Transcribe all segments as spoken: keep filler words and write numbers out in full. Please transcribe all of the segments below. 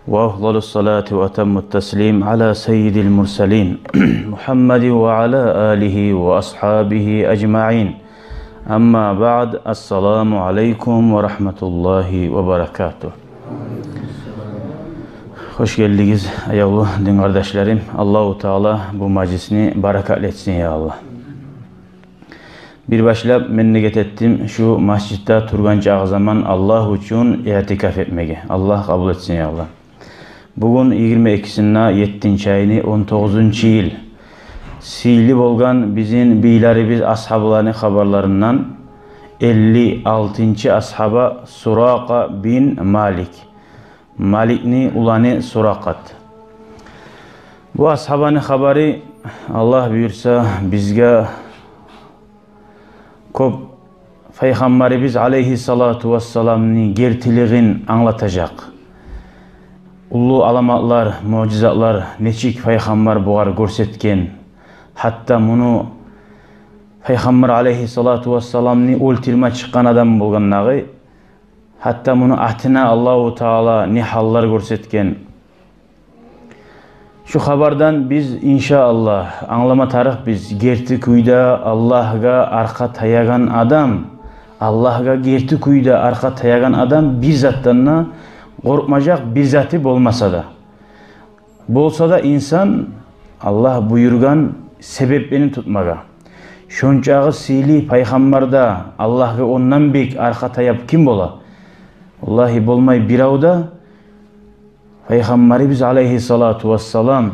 وأفضل الصلاة وأتم التسليم على سيد المرسلين محمد وعلى آله وأصحابه أجمعين. أما بعد، السلام عليكم ورحمة الله وبركاته. Хош гелдигиз, аявлу дин къардашларым. Аллагьу Таала бу мажлисни баракатлы этсин, я Аллагь. Бир башлап мен ният этдим шу межитде тургъан чакъы заман Аллагь учун иътикаф этмеге. Аллагь къабул этсин, я Аллагь. Бугюн йигирма экисинде еттинчи айны, он тогъузунчу йыл. Сыйлы болгъан бизин бийлерибиз, асгьабаланы хабарларындан элли алтынчы асгьаба Суракъа бин Малик. Маликни уланы Суракъат. Бу асгьабаны хабары, Аллагь буюрса, бизге кёп Пайхаммарыбыз алейгьиссалату вассаламны гертилигин англатажакъ. Уллу аламатлар, муъжизатлар нечик Пайхаммар бугъар гёрсетген. Гьатта муну, Пайхаммар алейгьиссалату вассаламны оьлтюрме чыкъгъан адам болгъандагъы, гьатта муну атына Аллагьу Таала не гьаллар гёрсетген. Шу хабардан биз, иншааллагь, англама тарыкъбыз, герти кюйде Аллагьгъа аркъа таягъан адам, Аллагьгъа герти кюйде аркъа таягъан адам бир затдан да къоркъмажакъ, бир заты болмаса да. Болса да инсан Аллагь буюргъан себеплени тутмагъа. Шончакъы сыйлы Пайхаммарда, Аллагьгъа ондан бек аркъа таяп ким бола? Валлагьи, болмай бирев де. Пайхаммарыбыз алейгьиссалату вассалам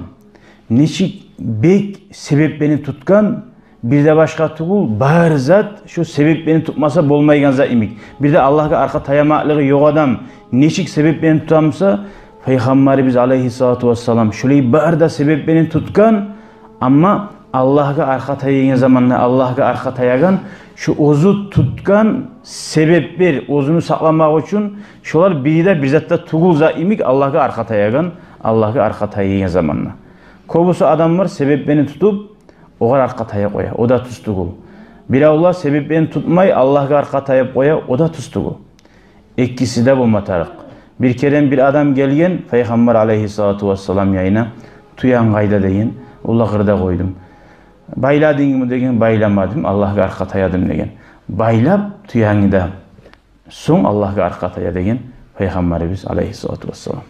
нечик бек себеплени тутгъан, бир де башгъа тюгюл, бар зат шо себеплени тутмаса болмайгъан зат йимик. Бир де Аллагьгъа аркъа таямакълыгъы ёкъ адам нечик себеплени тутамса, Пайхаммарыбыз алейгьиссалату вассалам шолай бар да себеплени тутгъан, амма Аллагьгъа аркъа таягъан заманда Аллагьгъа аркъа таягъан, шо оьзю тутгъан себеплер, оьзюню сакъламакъ учун, шолар бири де бир зат да тюгюл зат йимик Аллагьгъа аркъа таягъан, Аллагьгъа аркъа таягъан заманда. Кёбюсю адамлар себеплени тутуп, огъар аркъа тая къоя, о да тюз тюгюл. Биревлер себеплени тутмай, Аллагьгъа аркъа таяп къоя, о да тюз тюгюл. Экиси де болма тарыкъ. Бир керен бир адам гелген Пайхаммар алейгьиссалату вассалам янына, «Тюенг къайда?» деген. «Ол да къырда къойдум». «Байладынгмы?» деген. «Байламадым, Аллагьгъа аркъа таядым», деген. «Байлап тюенгни де, сонг Аллагьгъа аркъа тая», деген Пайхаммарыбыз алейгьиссалату вассалам.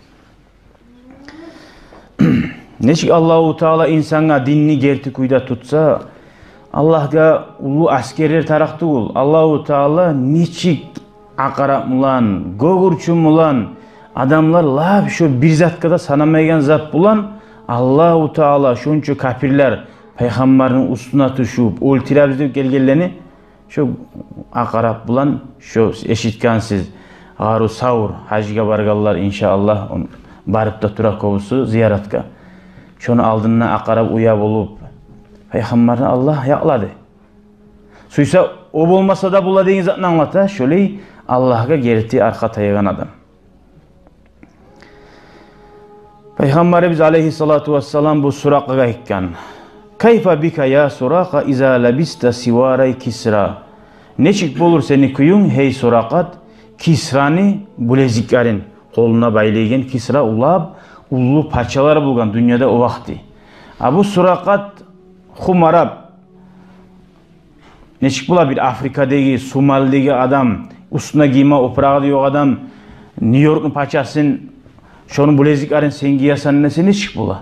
Нечик Аллагьу Таала инсангъа динни герти кюйде тутса, Аллагьгъа уллу асгерлер тарыкъ тюгюл. Аллагьу Таала нечик акъарап булан, гёгюрчюн булан, адамлар лап шо бир затгъа да санамайгъан зат булан, Аллагьу Таала шонча капирлер Пайхаммарны уьстюне тюшюп, оьлтюребиз деп гелгенлени, шо акъарап булан, шо эшитгенсиз, Гъару Савр, гьажгъа баргъанлар, иншааллагь, он-, барып да тура кёбюсю зияратгъа. Шону алдында акъарап уя болуп, Пайхаммарны Аллагь якълады. Сюйсе, о болмаса да бола деген затны англата, шолай Аллагьгъа герти аркъа таягъан адам. Пайхаммарыбыз алейгьиссалату вассалам бу Суракъагъа айтгъан: «Кайфа бика, я Сурака, иза лабиста сиварай Кисра?» Нечик болур сени кююнг, гьей Суракъат, Кисраны булезиклерин, къолуна байлайгъан, Кисра уллап уллу пачалар болгъан дюньяда о вакъти. А бу Суракъат хум араб, нечик бола бир Африкадагъы, Сомалидеги адам, уьстюне гийме опурагъы да ёкъ адам, Нью-Йоркну пачасын, шону булезиклерин сен гиесен десе, нечик бола?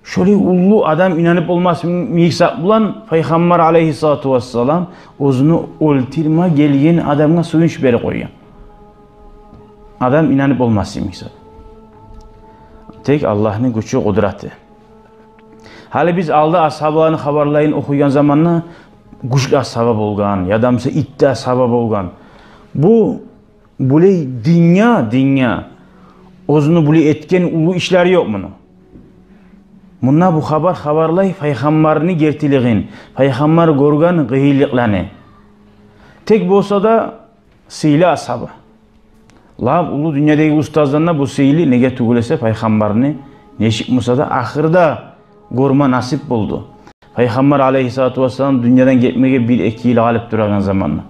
Шолай уллу адам инанып болмас йимик зат булан Пайхаммар алейгьиссалату вассалам оьзюню оьлтюрме гелген адамгъа сююнч берип къойгъан. Адам инанып болмас йимик зат. Тек Аллагьны гючю, къудраты. Гьали биз алда асгьабаланы хабарларын охуйгъан заманда, гючлю асгьаба болгъан, яда буса итти асгьаба болгъан. Бу булай динге, динге оьзюню булай этген уллу ишлери ёкъ муну. Мунда бу хабар хабарлай Пайхаммарны гертилигин, Пайхаммар гёрген къыйынлыкъланы. Тек болса да, сыйлы асгьаба. Лап уллу дюньядагъы устаздан да бу сыйлы, неге тюгюл эсе Пайхаммарны нечик буса да ахырда гёрме насип болду. Пайхаммар алейгьиссалату вассалам дюньядан гетмеге бир-эки йыл къалып турагъан заманда.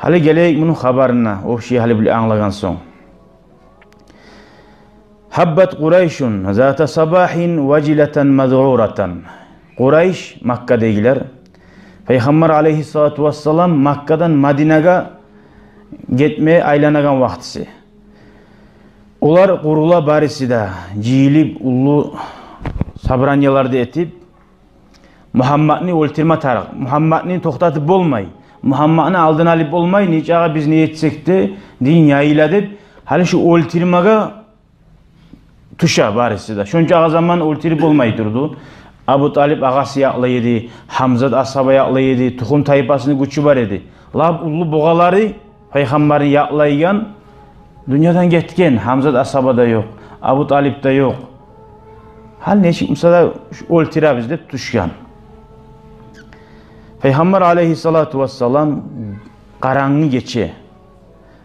Гьали гелейик муну хабарына, общий гьали булай англагъан сонг. Гьаббат Къурайшун зата сабахин важилатан мазъуратан. Къурайш, Маккадагъылар, Пайхаммар алайгьиссалату вассалам Маккадан Мадинагъа гетме айланагъан вакътиси. Олар къурула бариси де, жыйылып, уллу собраниялар да этип, Мугьаммадны оьлтюрме тарыкъ. Мугьаммадны токътатып болмай. Мугьаммадны алдын алып болмай. Нечакъы биз не этсек де, дин яйыла деп, гьали шу оьлтюрмеге тюше бариси де. Шончакъы заман оьлтюрюп болмай турду. Абу Талип агъасы якълай эди, Гьамзат асгьаба якълай эди, тухум-тайпасыны гючю бар эди. Лап уллу бугъалары Пайхаммарны якълайгъан дюньядан гетген, Гьамзат асгьаба да ёкъ, Абу Талип де ёкъ. Гьали нечик буса да оьлтюребиз деп тюшген. Пайхаммар алайгьиссалату вассалам къарангы гече,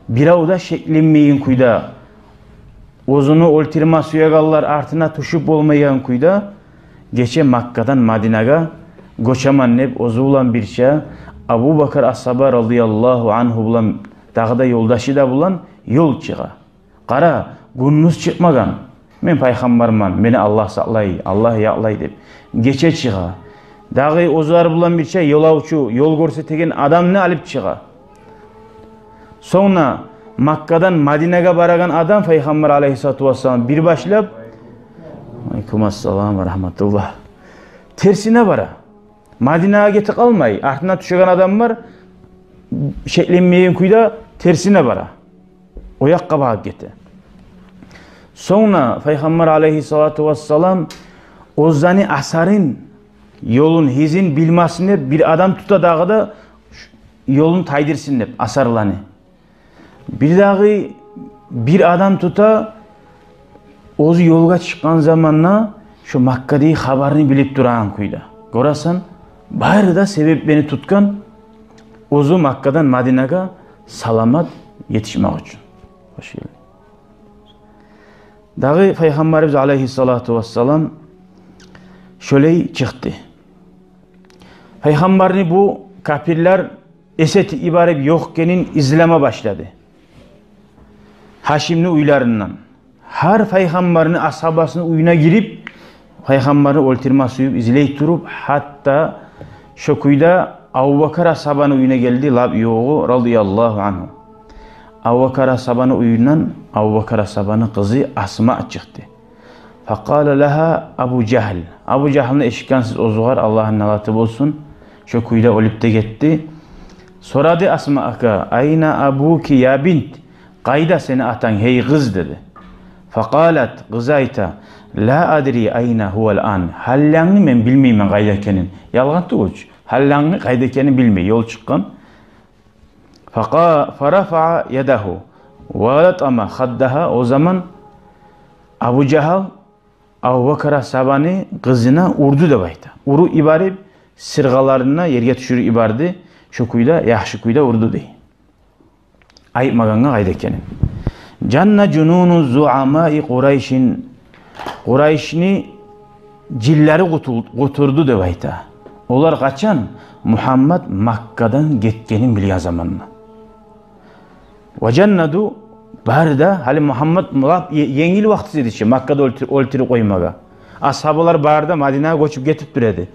бирев де шекленмейген кюйде, оьзюню оьлтюрме сюегенлер артына тюшюп болмайгъан кюйде, гече Маккадан Мадинагъа гёчемен деп, оьзю булан бирче Абу Бакр асгьаба радияллагьу ангьу булан, дагъы да ёлдашы да булан ёл чыгъа. Къара, гюндюз чыкъмагъан. Мен пайхаммарман, мени Аллагь сакълай, Аллагь якълай деп. Гече чыгъа. Дагъы оьзлер булан бирче ёлавчу, ёл гёрсетеген адамны алып чыгъа. Сонг да Маккадан Мадинагъа барагъан адам Пайхаммар алайгьиссалату вассалам бир башлап, алайкум ассалам ва рагьматуллагь, терсине бара. Мадинагъа гетип къалмай, артына тюшеген адамлар шекленмейген кюйде терсине бара. О якъгъа багъып гете. Сонг да Пайхаммар алайгьиссалату вассалам оьзлени асарын, ёлун, изин билмесин деп бир адам тута дагъы да, ёлун тайдырсын деп асарланы. Бирдагъы бир адам тута, оьзю ёлгъа чыкъгъан заманда шо Маккадагъы хабарны билип турагъан кюйде. Гёресен, бары да себеплени тутгъан оьзю Маккадан Мадинагъа саламат етишмек учун. Хош гелдинг. Дагъы Пайхаммарыбыз алайгьиссалату вассалам шолай чыкъды. Пайхаммарны бу капирлер эс этип йиберип ёкъ экенин излеме башлады. Гьашимни уьйлеринден. Гьар Пайхаммарны асгьабасыны уьюне гирип, Пайхаммарны оьлтюрме сююп, излей туруп, гьатта шо кюйде Абубакар асгьабаны уьюне гелди, лап ёгъу, радияллагьу ангьу. Абубакар асгьабаны уьюнден Абубакар асгьабаны къызы Асма чыкъды. Факъала лагьа Абу Жагьл. Абу Жагьлны эшитгенсиз оьзюгер, Аллагьны налаты болсун. Шо кюйде оьлюп де гетди. Сорады Асмагъа: «Айна абуки, я бинт? Къайда сени атанг, гьей къыз?» — деди. Факъалат, къызы айта: «Ла адри айна гьувал ан. Гьаллангы мен билмеймен къайда экенин». Ялгъан тюгюл чю. Гьаллангы къайда экенин билмей, ёл чыкъгъан. Фака-, фарафаа ядагьу ва латама хаддагьа. О заман Абу Жагьл Абубакар асгьабаны къызына урду деп айта. Уруп йиберип, сыргъаларын ерге тюшюрюп йиберди. Шо кюйде, яхшы кюйде урду дей. Айтмагъангъа къайда экенин. Жанна жунуну зуамаи Къурайшин. Къурайшны жинлери къутул-, къутурду деп айта. Олар къачан? Мугьаммад Маккадан гетгенин билген заманда. Ва жаннаду, бары да, гьали Мугьаммад лап е-, енгил вакътиси эди чи Маккада оьлтюр-, оьлтюрюп къоймагъа. Асгьабалар бары да Мадинагъа гёчюп гетип тура эди.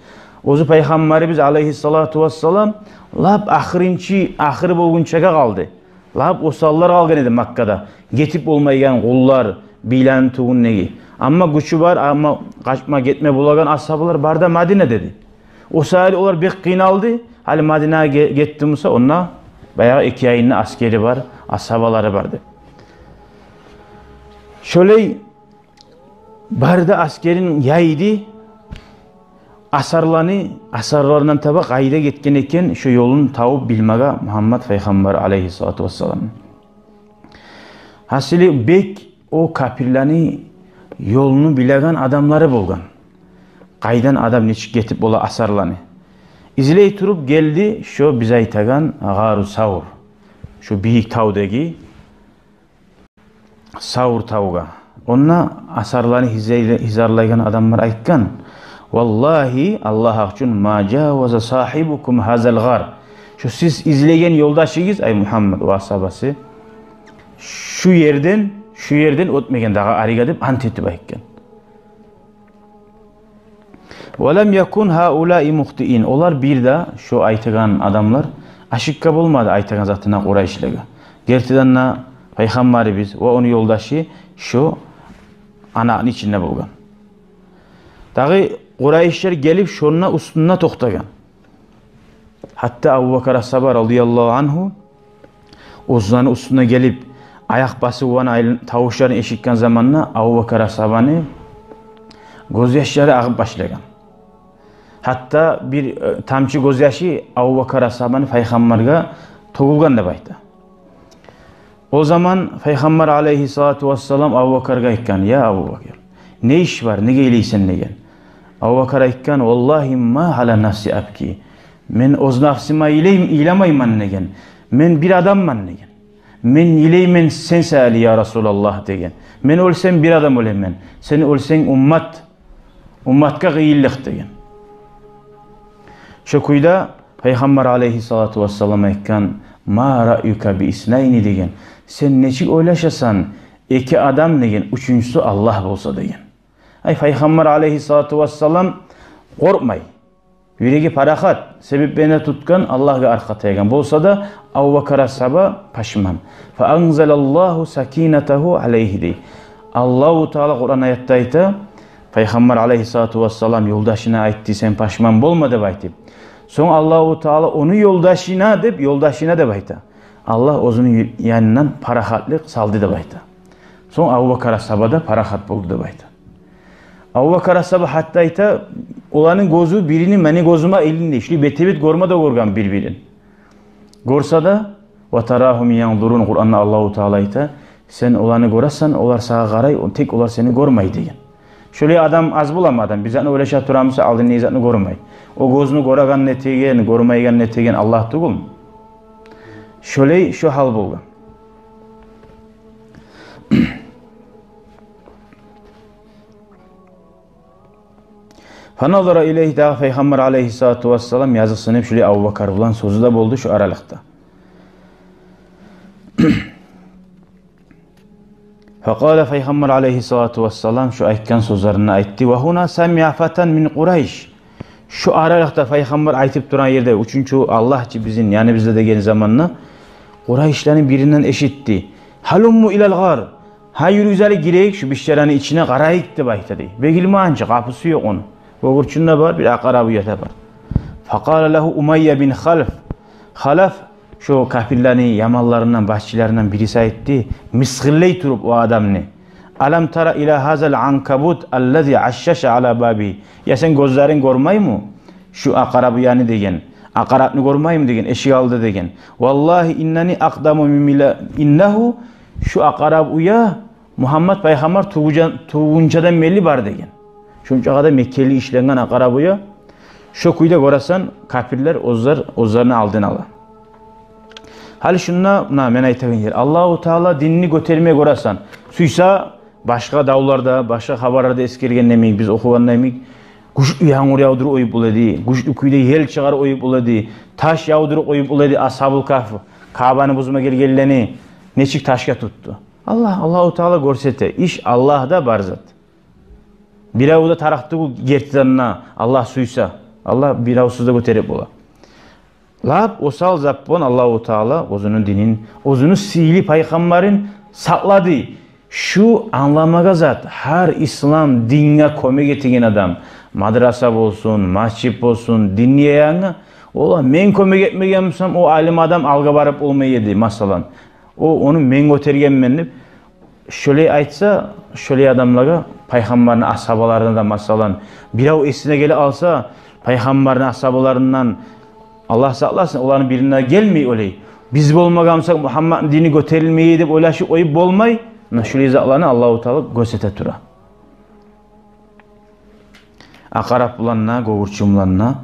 Оьзю Пайхаммарыбыз алайгьиссалату вассалам лап ахырынчы, ахыр болгъунчагъа къалды. Лап осаллар къалгъан эди Маккада. Гетип болмайгъан къуллар, бийлени тюгюндеги. Амма гючю бар, амма къачма, гетме болагъан асгьабалар бары да Мадинада эди. О саялы олар бек къыйналды. Гьали Мадинагъа ге-, гетди буса, онда баягъы эки янында асгери бар, асгьабалары бар деп. Шолай бары да асгерин яйды. Асарланы, асарларындан таба къайда гетген экен, шо ёлун табып билмеге Мугьаммад Пайхаммар алайгьиссалату вассалам. Гьасили, бек о капирлени ёлуну билеген адамлары болгъан. Къайдан адам нечик гетип бола асарланы. Излей туруп гелди шо биз айтагъан Гъару Савр. Шо бийик тавдагъы Савр тавгъа. Онда асарланы гьизейле-, гьизарлайгъан адамлар айтгъан: «Валлагьи, Аллагь гьакъ учун, ма жаваза сагьибукум гьазал гъар». Шу сиз излеген ёлдашыгъыз, ай Мугьаммад ва асгьабасы, шу ерден, шу ерден оьтмеген дагъы арыгъа деп ант этип айтгъан. Ва лам якун гьаулаи мухтиин. Олар бир де, шо айтагъан адамлар, ошибка болмады айтагъан затына Къурайшлагъа. Гертиден де Пайхаммарыбыз ва ону ёлдашы шо анакъны ичинде болгъан. Дагъы Къурайшлар гелип шонда уьстюнде токътагъан. Гьатта Абубакар асгьаба радияллагьу ангьу оьзлени уьстюне гелип, аякъ басывланы айлан-, тавушларын эшитген заманда Абубакар асгьабаны гёзьяшлары агъып башлагъан. Гьатта бир, э, тамчы гёзьяшы Абубакар асгьабаны Пайхаммаргъа тёгюлген деп айта. О заман Пайхаммар алайгьиссалату вассалам Абубакаргъа айтгъан: «Я Абубакар, не иш бар, неге йылайсан?» — деген. Абубакар айтгъан: «Валлагьи ма гьала нафси абки. Мен оьз напсыма йылай-, йыламайман, — деген. — Мен бир адамман, — деген. — Мен йылайман сен саялы, я Расулаллагь, — деген. — Мен оьлсем, бир адам оьлемен. Сен оьлсенг, уммат, умматгъа къыйынлыкъ», — деген. Шо кюйде Пайхаммар алайгьиссалату вассалам айтгъан: «Ма раъюка би иснайни?» — деген. «Сен нечик ойлашасан, эки адам, — деген, — уьчюнчюсю Аллагь болса?» — деген. Ай, Пайхаммар алайгьиссалату вассалам къоркъмай. Юреги парахат, себеплени тутгъан, Аллагьгъа аркъа таягъан. Болса да, Абубакар асгьаба пашман. «Фа анзалаллагьу сакинатагьу алайгьи», — дей. Аллагьу Таала Къуран аятда айта, Пайхаммар алайгьиссалату вассалам ёлдашына айтды: «Сен пашман болма», — деп айтып. Сонг Аллагьу Таала ону ёлдашына деп, ёлдашына деп айта. Аллагь оьзюню янындан парахатлыкъ салды деп айта. Сонг Абубакар асгьаба да парахат болду деп айта. Абубакар асгьаба гьатта айта, оланы гёзю бирини мени гёзюме илинди. Шулай бетге-бет гёрме де гёрген бир-бирин. Гёрсе де, «Ва тарагьум янзуруна», Къуранда Аллагьу Таала айта, «Сен оланы гёресен, олар сагъа къарай, тек олар сени гёрмей», — деген. Шолай адам аз боламы адам? Бир затны ойлаша турамыса, алдында не затны гёрмей. О гёзню гёреген нетеген, гёрмейген нетеген Аллагь тюгюлмю? Шолай шо гьал болгъан. «Фаназара илейгьи», — дагъы Пайхаммар алайгьиссалату вассалам языкъсынып, шулай Абубакар булан сёзю де болду шу аралыкъда. «Факъала», — Пайхаммар алайгьиссалату вассалам шу айтгъан сёзлерин айтды. «Ва гьуна самиа фатан мин Къурайш». Шу аралыкъда Пайхаммар айтып турагъан ерде, уьчюнчю Аллагь чы бизин яныбызда деген заманда, Къурайшланы биринден эшитди: «Гьалумму илал гъар». «Гьа, юрюгюз гьали гирейик шу бишараны ичине, къарайыкъ», — деп айта дей. Бегилманчы, къапусу ёкъ ону. Гёгюрчюн де бар, бир акъараб уя да бар. «Факъала лагьу Умайя бин Халаф». Халаф, шо капирлени яманларындан, башчыларындан бириси айтды, мысгъыллай туруп о адамны: «Алам тара ила гьазал анкабут аллази ашшаша ала баби». «Я, сен гёзлеринг гёрмейми шу акъараб уяны, — деген, — акъарабны гёрмейми, — деген, — эшик алды?» — деген. «Валлагьи иннани акъдаму мин мила-, иннагьу», шу акъараб уя Мугьаммад Пайхаммар тувгъунча-, тувгъунчадан берли бар деген. Шонча къадар мекенли ишленген акъараб уя. Шо кюйде гёресен, капирлер оьзлер, оьзлени алдын ала. Гьали шунда, муна мен айтагъан ер. Аллагьу Таала динни гётерме гёресен. Сюйсе, башгъа давларда, башгъа хабарларда эсгерген йимик, биз охугъан йимик, гючлю янгур явдуруп къоюп бола эди, гючлю кюйде ел чыгъарып къоюп бола эди, таш явдуруп къоюп бола эди, Асгьабул Кагьф, Каабаны бузма гелгенлени нечик ташгъа тутду. Аллагь, Аллагьу Таала гёрсете. Иш Аллагьда бар зат. Бирев де тарыкъ тюгюл гертиден де, Аллагь сюйсе. Аллагь биревсюз де гётерип бола. Лап осал зат булан Аллагьу Таала оьзюню динин, оьзюню сыйлы пайхаммарын сакълады. Шу англамагъа зат, гьар ислам динге кёмек этеген адам, мадраса болсун, масжит болсун, динни яягъангъа, ола мен кёмек этмеген бусам, о алим адам алгъа барып болмай эди, масала. О, ону мен гётергенмен деп, шолай айтса, шолай адамлагъа, пайхаммарны асгьабаларына да, масала, бирев эсине геле алса, пайхаммарны асгьабаларындан, Аллагь сакъласын, оланы бирине гелмей олай. Биз болмагъан бусакъ, Мугьаммадны дини гётерилмей деп ойлашып къоюп болмай. Муна шолай затланы Аллагьу Таала гёрсете тура. Акъарап булан да, гёгюрчюн булан да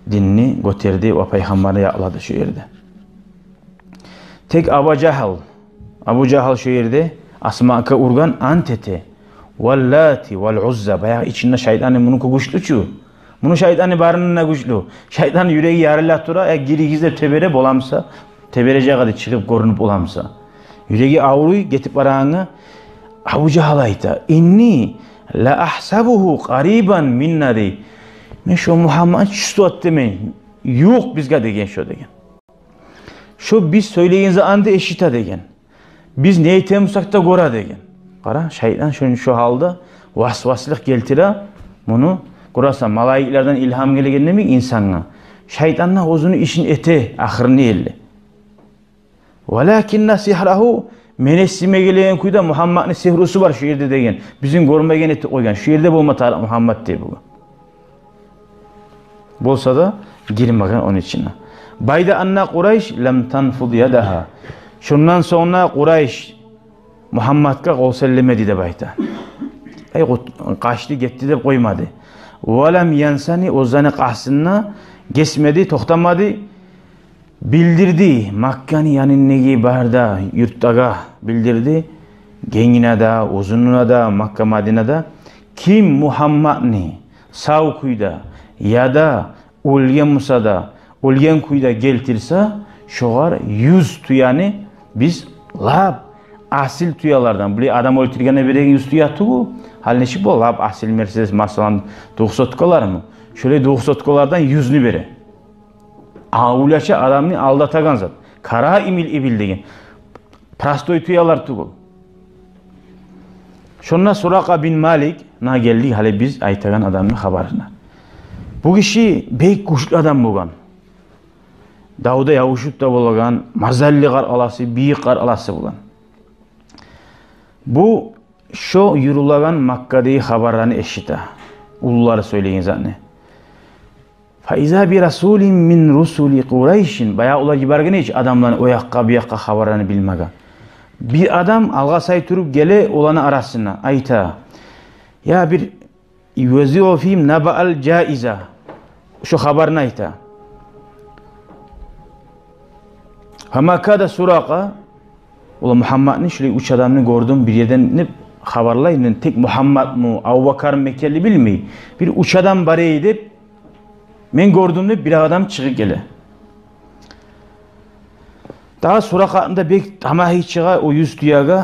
динни гётерди ва пайхаммарны якълады шо ерде. Тек Абу Жагьл, Абу Жагьл шо ерде Асмагъа ургъан, ант эте. Валлати вал Узза, баягъы ичинде шайтаны мунуки гючлю чю. Муну шайтаны барындан гючлю. Шайтан юреги ярыла тура, э, гиригиз деп тебере боламса, тебережек эди, чыгъып гёрюнюп боламса. Юреги авруй, гетип барагъангъа. Абу Жагьл айта: «Инни ла ахсабугьу къарибан минна», — дей. «Мен шо Мугьамматны чувствовать этемен, ювукъ бизге деген шо», — деген. «Шо биз сёйлеген затны да эшите», — деген. «Биз не этемисек де гёре», — деген. Къара, шайтан шо, шо гьалда васваслыкъ гелтире муну. Гёресен, малайиклерден илгьам гелген демек инсангъа. Шайтан да оьзюню ишин эте ахырына ерли. «Валакинна сигьрагьу», мен эсиме гелеген кюйде Мугьамматны сигьрусу бар шо ерде деген. Бизин гёрмеген этип къойгъан. Шо ерде болма тарыкъ Мугьаммат деп болгъан. Болса да гирмеген ону ичине. «Байда анна Къурайш лам танфуд ядагьа». Шондан сонг да Къурайш Мугьамматгъа къол силлемеди деп айта. Эй, къут-, къачды, гетди деп къоймады. «Ва лам янсани», оьзлени къастын да гесмеди, токътамады. Билдирди Макканы янындагъы бары да юртлагъа, билдирди. Генгине де, узунуна да, Макка, Мадинада. Ким Мугьамматны сав кюйде яда оьлген буса да, оьлген кюйде гелтирсе, шогъар юз тюени биз лап асил тюелерден, булай адам оьлтюргенде береген юз тюе тюгюл, гьали нечик бола, лап асил Мерседес, масала, двухсоткалармы? Шолай двухсоткалардан юзню бере. Авляча адамны алдатагъан зат. «Караимил ибил» деген. Простой тюелер тюгюл. Шонда Суракъа бин Малик, муна гелдик гьали биз айтагъан адамны хабарына. Бу гиши бек гючлю адам болгъан. Давда ябушуп да болагъан, мазаллы къаркъарасы, бийик къаркъарасы болгъан. Бу шо юрюлеген Маккадагъы хабарланы эшите. Уллулары сёйлеген затны. «Фа иза би расулин мин русули Къурайшин». Баягъы олар йиберген эди адамланы о якъгъа, бу якъгъа хабарланы билмеге. Бир адам алгъасай туруп геле оланы арасына, айта: «Я бир юваззиу фигьим набаал жаиза». Шо хабарны айта. «Фама када Суракъа». Ола Мугьамматны, шулай уьч адамны гёрдюм бир ерден деп хабарлай. Мен тек Мугьамматмы, Абубакармы экенни билмей. «Бир уьч адам бар эди деп мен гёрдюм», — деп бир адам чыгъып геле. Дагъы Суракъаны да бек тамагьы чыгъа о юз тюеге.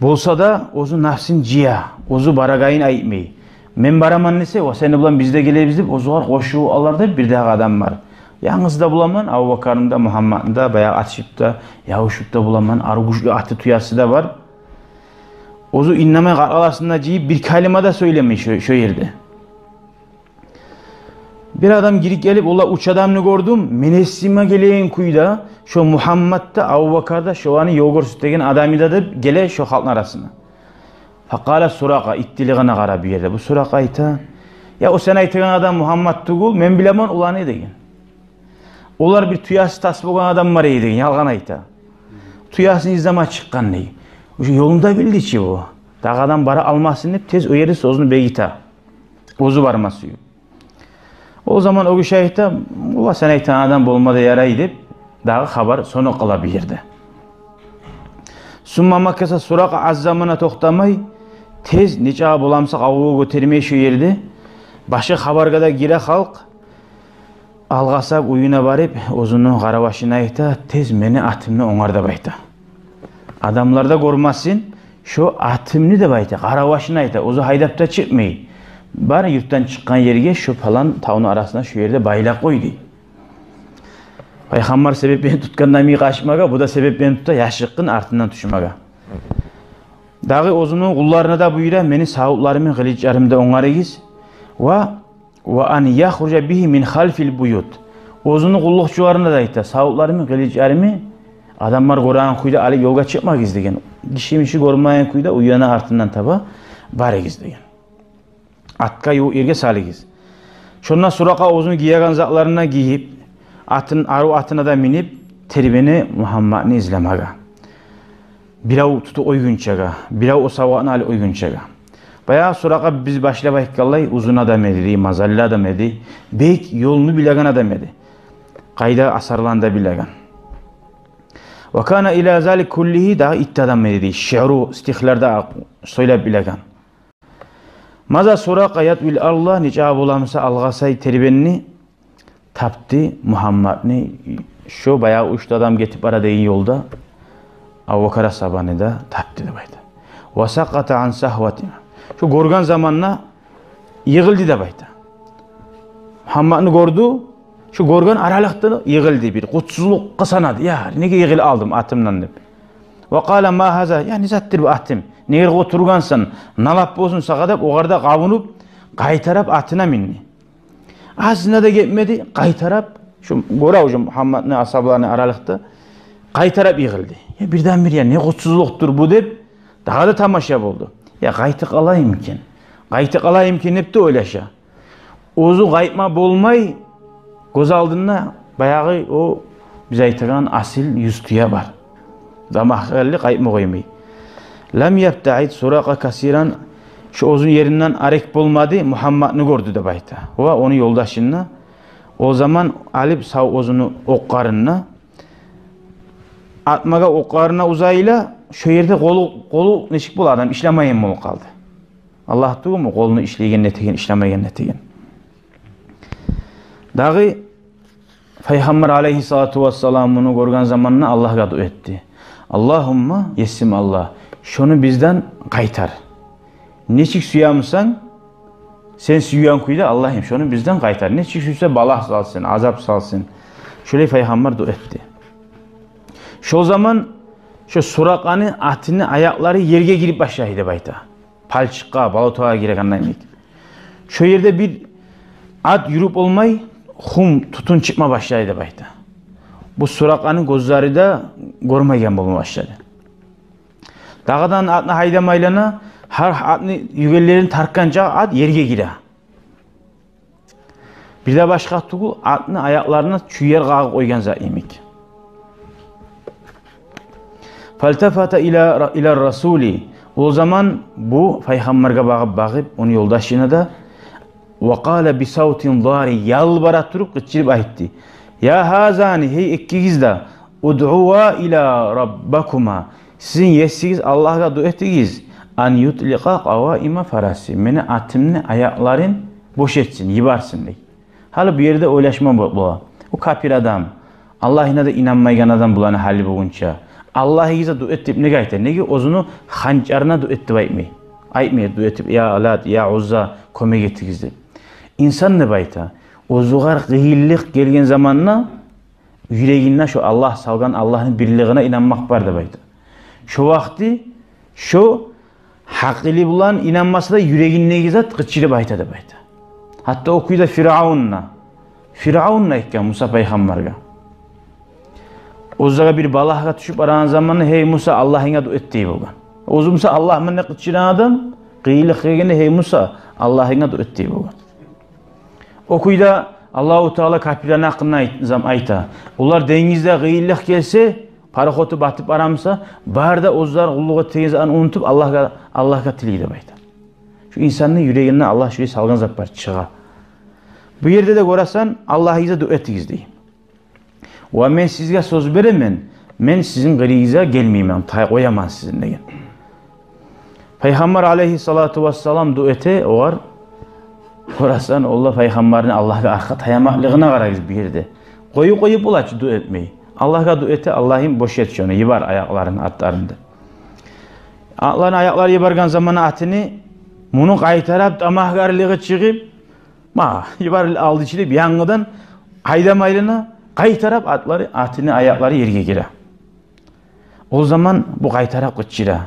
Болса да оьзю напсын жыя, оьзю барагъанын айтмай. «Мен бараман» десе, «Ва сени булан биз де гелебиз» деп, оьзюгер къошулуп алар да бирдагъы адам бар. «Янгыз да боламан, Абубакарны да, Мугьамматны да, баягъы атышып да, ябушуп да боламан, арив гючлю аты, тюеси де бар». Оьзю иннемей, къаркъарасын да жыйып, бир калима да сёйлемей шо, шо ерде. Бир адам гирип гелип: «Ола уьч адамны гёрдюм, мен эсиме гелеген кюйде, шо Мугьаммат да, Абубакар да, шоланы ёл гёрсетеген адамы да», — деп геле шо халкъны арасына. Факъала Суракъа, иттилигине къара бу ерде. Бу Суракъа айта: «Я, о сен айтагъан адам Мугьаммат тюгюл, мен билемен оланы», — деген. «Олар бир тюеси тас болгъан адам бар эди», — деген, ялгъан айта. «Тюесин излеме чыкъгъан», — дей. Уже ёлун да билди чи бу. Дагъы адам бара алмасын деп, тез о ерде сёзню бегите. Оьзю барма сююп. О заман о гиши айта: «Ола сен айтагъан адам болма да ярай», — деп, дагъы хабар сонукъ къала бу ерде. Сумма макаса Суракъа аз заман токътамай, тез нечакъы боламса къавгъа гётермей шо ерде. Башгъа хабаргъа да гире халкъ. Алгъасап уьюне барып, оьзюню къарабашына айта: «Тез мени атымны онгар», — деп айта. «Адамлар да гёрмесин шо атымны», — деп айта. Къарабашына айта, оьзю гьайдап да чыкъмай. Бар юртдан чыкъгъан ерге, шо палан тавну арасына, шо ерде байлап къой, дей. Пайхаммар себеп бен тутгъан намыгъы къачмагъа, бу да себеп бен тута яшыртгъын артындан тюшмеге. Дагъы оьзюню къулларына да буюра: «Мени савутларымны, къылычларымны да онгарыгъыз». Ва «Ва ан яхружа бигьи мин халфил буют». Оьзюню къуллукъчуларына да айта: «Савутларымны, къылычларымны адамлар гёреген кюйде алып ёлгъа чыкъмагъыз», — деген. «Гиши-миши гёрмеген кюйде уьйлени артындан таба барыгъыз», — деген. «Атгъа ювукъ ерге салыгъыз». Шонда Суракъа оьзюню гиеген затларын да гийип, атын, арив атына да минип, тербене Мугьамматны излемеге. Бирев тутуп къойгъунчагъа, бирев о савгъатны алып къойгъунчагъа. Баягъы Суракъа биз башлап айтгъанлай узун адам эди, мазаллы адам эди, бек ёлну билеген адам эди. Къайда асарланы да билеген. Ва кана ила залик куллигьи, дагъы итти адам эди, шиъру, стихлер де сёйлеп билеген. Маза Суракъа ятвил арда, нечакъы боламыса алгъасай тербенди, тапды Мугьаммадны, шо баягъы уьч де адам гетип бара деген ёлда, Абубакар асгьабаны да тапды деп айта. Ва сакъата ан сагьвати. Шо гёрген заманда йыгъылды деп айта. Мугьаммадны гёрдю, шо гёрген аралыкъда йыгъылды, бир къутсузлукъгъа санады. Я, неге йыгъылып алдым атымдан деп. Ва къала: ма гьаза, я, не затдыр бу атым? Неге къутургъансан? Налат болсун сагъа деп, огъар да къабунуп, къайтарып атына минди. Аз да гетмеди, къайтарып, шо гёре уже Мугьаммадны асгьабаларыны аралыкъда, къайтарып йыгъылды. Я, бирден-бир, я, не къутсузлукъдур бу деп, дагъы да тамаша болду. Я, къайтып къалайым экен, къайтып къалайым экен деп де ойлаша. Оьзю къайтма болмай, гёз алдында баягъы о биз айтагъан асил юз тюе бар. Дамах гьали къайтма къоймай. Лам ябтаид Суракъа касиран, шо оьзюню еринден арек болмады, Мугьаммадны гёрдю деп айта. Ва ону ёлдашын да, о заман алып сав оьзюню окъларын да, атмагъа окъларын да узайла, шо ерде къолу, къолу нечик бола, адам ишлемейген болуп къалды. Аллагь тюгюлмю къолуну ишлейген, нетеген, ишлемейген, нетеген. Дагъы Пайхаммар алейгьиссалату вассалам муну гёрген заманда Аллагьгъа дуа этди. Аллагьумма, есим Аллагь, шону бизден къайтар. Нечик сюемисен, сен сюеген кюйде, Аллагьым, шону бизден къайтар. Нечик сюйсе, балагь салсын, азап салсын. Шолай Пайхаммар дуа этди. Шол заман шо Суракъаны атыны аякълары ерге гирип башлай деп айта. Палчыкъгъа, болотогъа гирегенде йимик. Шо ерде бир ат юрюп болмай, хум, тютюн чыкъма башлай деп айта. Бу Суракъаны гёзлери де гёрмейген болма башлады. Дагъыдан атны гьайдамайлана, гьар атны югенлерин тартгъанча ат ерге гире. Бир де башгъа тюгюл, атны аякъларына чу ер къагъып къойгъан зат йимик. Фалтафата ила, ила расули. О заман бу Пайхаммаргъа багъып, багъып, ону ёлдашына да, ва къала би савтин зари, ялбара туруп, къычырып айтды: я гьазани, гьей экигиз де, удъува ила раббикума, сизин есигиз Аллагьгъа дуа этигиз, ан ютликъа къаваима фараси, мени атымны аякъларын бош этсин, йиберсин, дей. Гьали бу ерде ойлашма бо-, бола. О капир адам, Аллагьына да инанмайгъан адам буланы гьали бугюнче. Аллагьыгъызгъа дуа эт деп неге айта? Неге оьзюню ханчарына дуа эт деп айтмай? Айтмай дуа этип, я Лат, я Узза, кёмек этигиз деп. Инсан деп айта, оьзюгер къыйынлыкъ гелген заманда юрегинде шо Аллагь салгъан, Аллагьны бирлигине инанмакъ бар деп айта. Шо вакъти шо гьакъылы булан инанмаса да, юрегиндеги зат къычырып айта деп айта. Гьатта о кюйде Фиръавун да, Фиръавун да айтгъан Муса пайхаммаргъа. Оьзлеге бир балагьгъа тюшюп барагъан заманда: гьей Муса, Аллагьынга дуа эт, дей болгъан. Оьзю Муса Аллагь булан къычырагъан адам, къыйынлыкъ гелгенде: гьей Муса, Аллагьынга дуа эт, дей болгъан. О кюйде Аллагьу Таала капирлени гьакъында айт-, зам-, айта: олар денгизде къыйынлыкъ гелсе, пароходу батып барамыса, бары да оьзлер къуллукъ этеген затын унутуп, Аллагьгъа, Аллагьгъа тилей деп айта. Шо инсанны юрегинде Аллагь шулай салгъан зат бар, чыгъа. Бу ерде де гёресен, Аллагьыгъызгъа дуа этигиз, дей. Ва мен сизге сёз беремен, мен сизин къырыйыгъызгъа гелмеймен, тай къояман сизин, деген. Пайхаммар алейгьиссалату вассалам дуа эте, огъар къарасанг, олар пайхаммарны Аллагьгъа аркъа таямакълыгъына къарагъыз бу ерде. Къоюп-къоюп бола чы дуа этмей. Аллагьгъа дуа эте: Аллагьым, бош эт шону, йибер аякъларын, атларын, деп. Атларын, аякъларын йиберген заманда атыны, муну къайтарып, тамагьгарлыгъы чыгъып, ма, йибер алды чы деп, янгыдан гьайдамайлана, къайтарып атлары, атыны аякълары ерге гире. О заман бу къайтарып къычыра: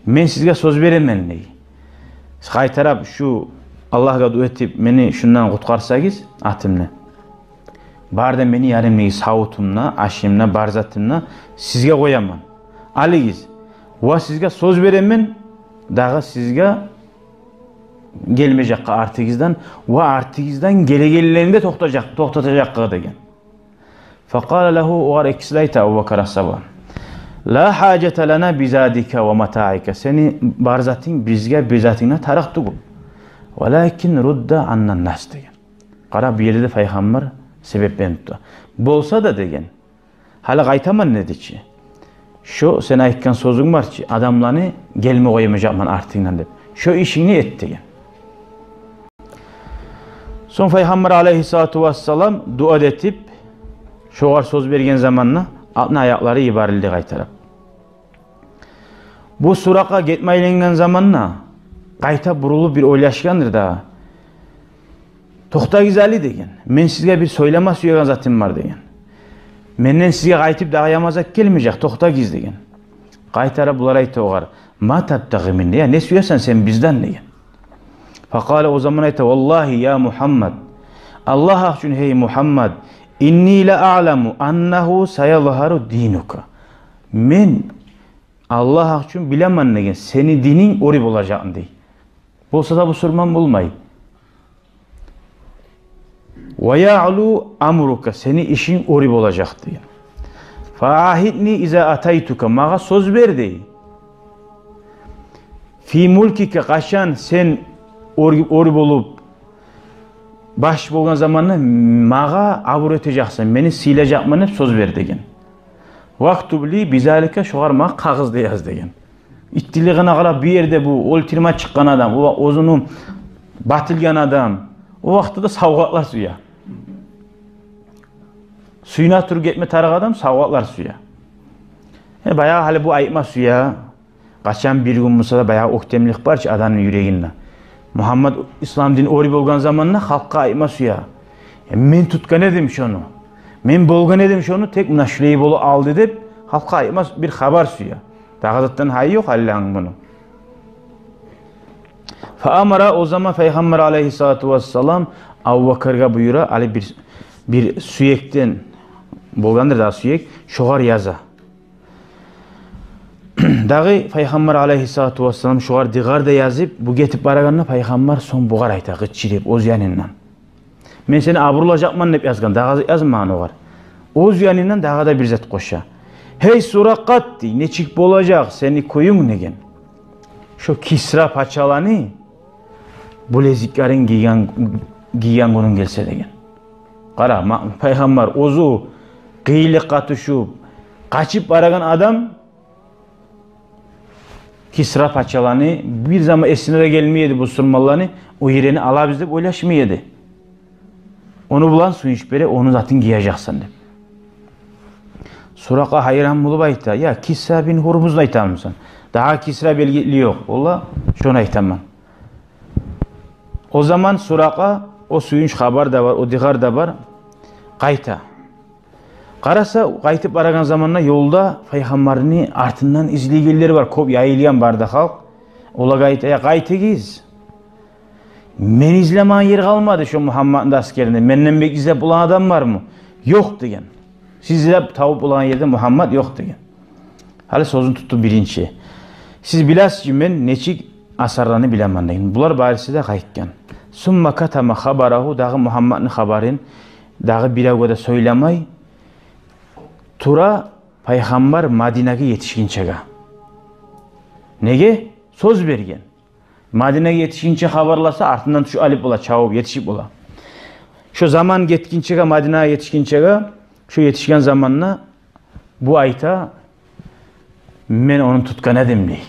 мен сизге сёз беремен, дей. Сиз къайтарып шу Аллагьгъа дуа этип, мени шундан къутгъарсагъыз, атымны, бары да мени янымдагъы савутум да, ашым да, бар затым да сизге къояман. Алыгъыз. Ва сизге сёз беремен, дагъы сизге гелмежекге артыгъыздан, ва артыгъыздан гелегенлени де токътажакъ-, токътатажакъгъа, деген. Факъала лагьу, огъар экиси де айта, Абубакар асгьаба: ла гьажата лана би задика ва матаика. Сени бар затынг бизге, бир затынг да тарыкъ тюгюл. Валакин рудда анна нас, деген. Къара, бу ерде де пайхаммар себеплени тута. Болса да, деген, гьали къайтаман, деди чи, шо сен айтгъан сёзюнг бар чы, адамланы гелме къоймажакъман артынгдан деп, шо ишингни эт, деген. Сонг Пайхаммар алайгьиссалату вассалам дуа этип, шогъар сёз берген заманда, алтын аякълары йиберилди къайтарып. Бу Суракъа гетме айланагъан заманда къайта бурулуп бир ойлашгъандыр да: «Токътагъыз гьали, — деген. — Мен сизге бир сёйлеме сюеген затым бар, — деген. — Менден сизге къайтып дагъы яман зат гелмежек, токътагъыз», — деген. Къайтарып булар айта огъар: «Ма табтагъи минна? Я не сюесен сен бизден?» — деген. Факъала, о заман айта: «Валлагьи, я Мухаммад, Аллагь гьакъ учун, гьей Мухаммад, инни ла аъламу аннагьу саязгьару динука. Мен Аллагь гьакъ учун билемен, — деген, — сени дининг оьр болажакъны, — дей. — Болса да бусурман болмай. Ва яълу амрука, сени ишинг оьр болажакъ, — деген. — Фаъагьидни иза атайтука, магъа сёз бер, — дей. — Фи мулкика, къачан сен оьр, оьр болуп баш болгъан заманда магъа абур этежексен, мени сыйлажакъман деп сёз бер, — деген. — Вактуб ли бизалика, шогъар магъа къагъыз да яз, — деген. Иттилигине къарап, бу ерде бу оьлтюрме чыкъгъан адам, о оьзюню батылгъан адам, о вакътиде савгъатлар сюе. Сююне туруп гетме тарыкъ адам савгъатлар сюе. Э, баягъы гьали бу айтма сюе. Къачан бир гюн буса да баягъы оьктемлик бар чы адамны юрегинде. Мухаммад ислам дин оьр болгъан заманда халкъгъа айтма сюе: «Э, мен тутгъан эдим шону. Мен болгъан эдим шону, тек муна шулай болуп къалды», — деп халкъгъа айтма бир хабар сюе. Дагъы затдан гьайы ёкъ Аллагьны муну. Фаамара, о заман Пайхаммар алайгьиссалату вассалам Абубакаргъа буюра, гьали бир, бир сюекден болгъандыр да сюек, шогъар яза. Дагъы Пайхаммар алайгьиссалату вассалам шогъар дыгъар да язып, бу гетип барагъанда Пайхаммар сонг бугъар айта, къычырып, оьз янындан: «Мен сени абурлажакъман деп язгъан, дагъы язмагъан огъар». Оьз янындан дагъы да бир зат къоша. «Гьей Суракъат, — дей, — нечик болажакъ сени кююнг, — деген, — шо Кисра пачаланы булезиклерин гийген, гийген гюнюнг гелсе», — деген. Къара, ма-, Пайхаммар оьзю къыйынлыкъгъа тюшюп, къачып барагъан адам, Кисра пачаланы, бир заман эсине де гелмей эди бусурманланы о ерни алабыз деп ойлашмай эди. Ону булан сююнч бере, ону затын гиежексен деп. Суракъа гьайран болуп айта: «Я, Кисра бин Гьурмузну айтамысан? Дагъы Кисра белгили ёкъ. Валла, шону айтаман». О заман Суракъа, о сююнч хабар да бар, о дыгъар да бар, къайта. Къараса, къайтып барагъан заманда ёлда Пайхаммарны артындан излейгенлер бар, кёп яйылгъан бары да халкъ. Олагъа айта: «Я, къайтыгъыз. Мен излемеген ер къалмады шо Мухаммадны да аскеринде. Менден бек излеп болагъан адам бармы?» «Ёкъ», — деген. «Сиз излеп табып болагъан ерде Мухаммад ёкъ», — деген. Гьали сёзюн тутду биринчи. «Сиз билесиз чи, мен нечик асарланы билемен», — деген. Булар барысы да къайтгъан. Сумма катама хабарагьу, дагъы Мухаммадны хабарын дагъы биревге де сёйлемей тура Пайхаммар Мадинагъа етишгинчеге. Неге? Сёз берген. Мадинагъа етишгинче хабарласа, артындан тюшюп алып бола, чабып етишип бола. Шо заман гетгинчеге, Мадинагъа етишгинчеге, шо етишген заманда бу айта: «Мен ону тутгъан эдим», — дей.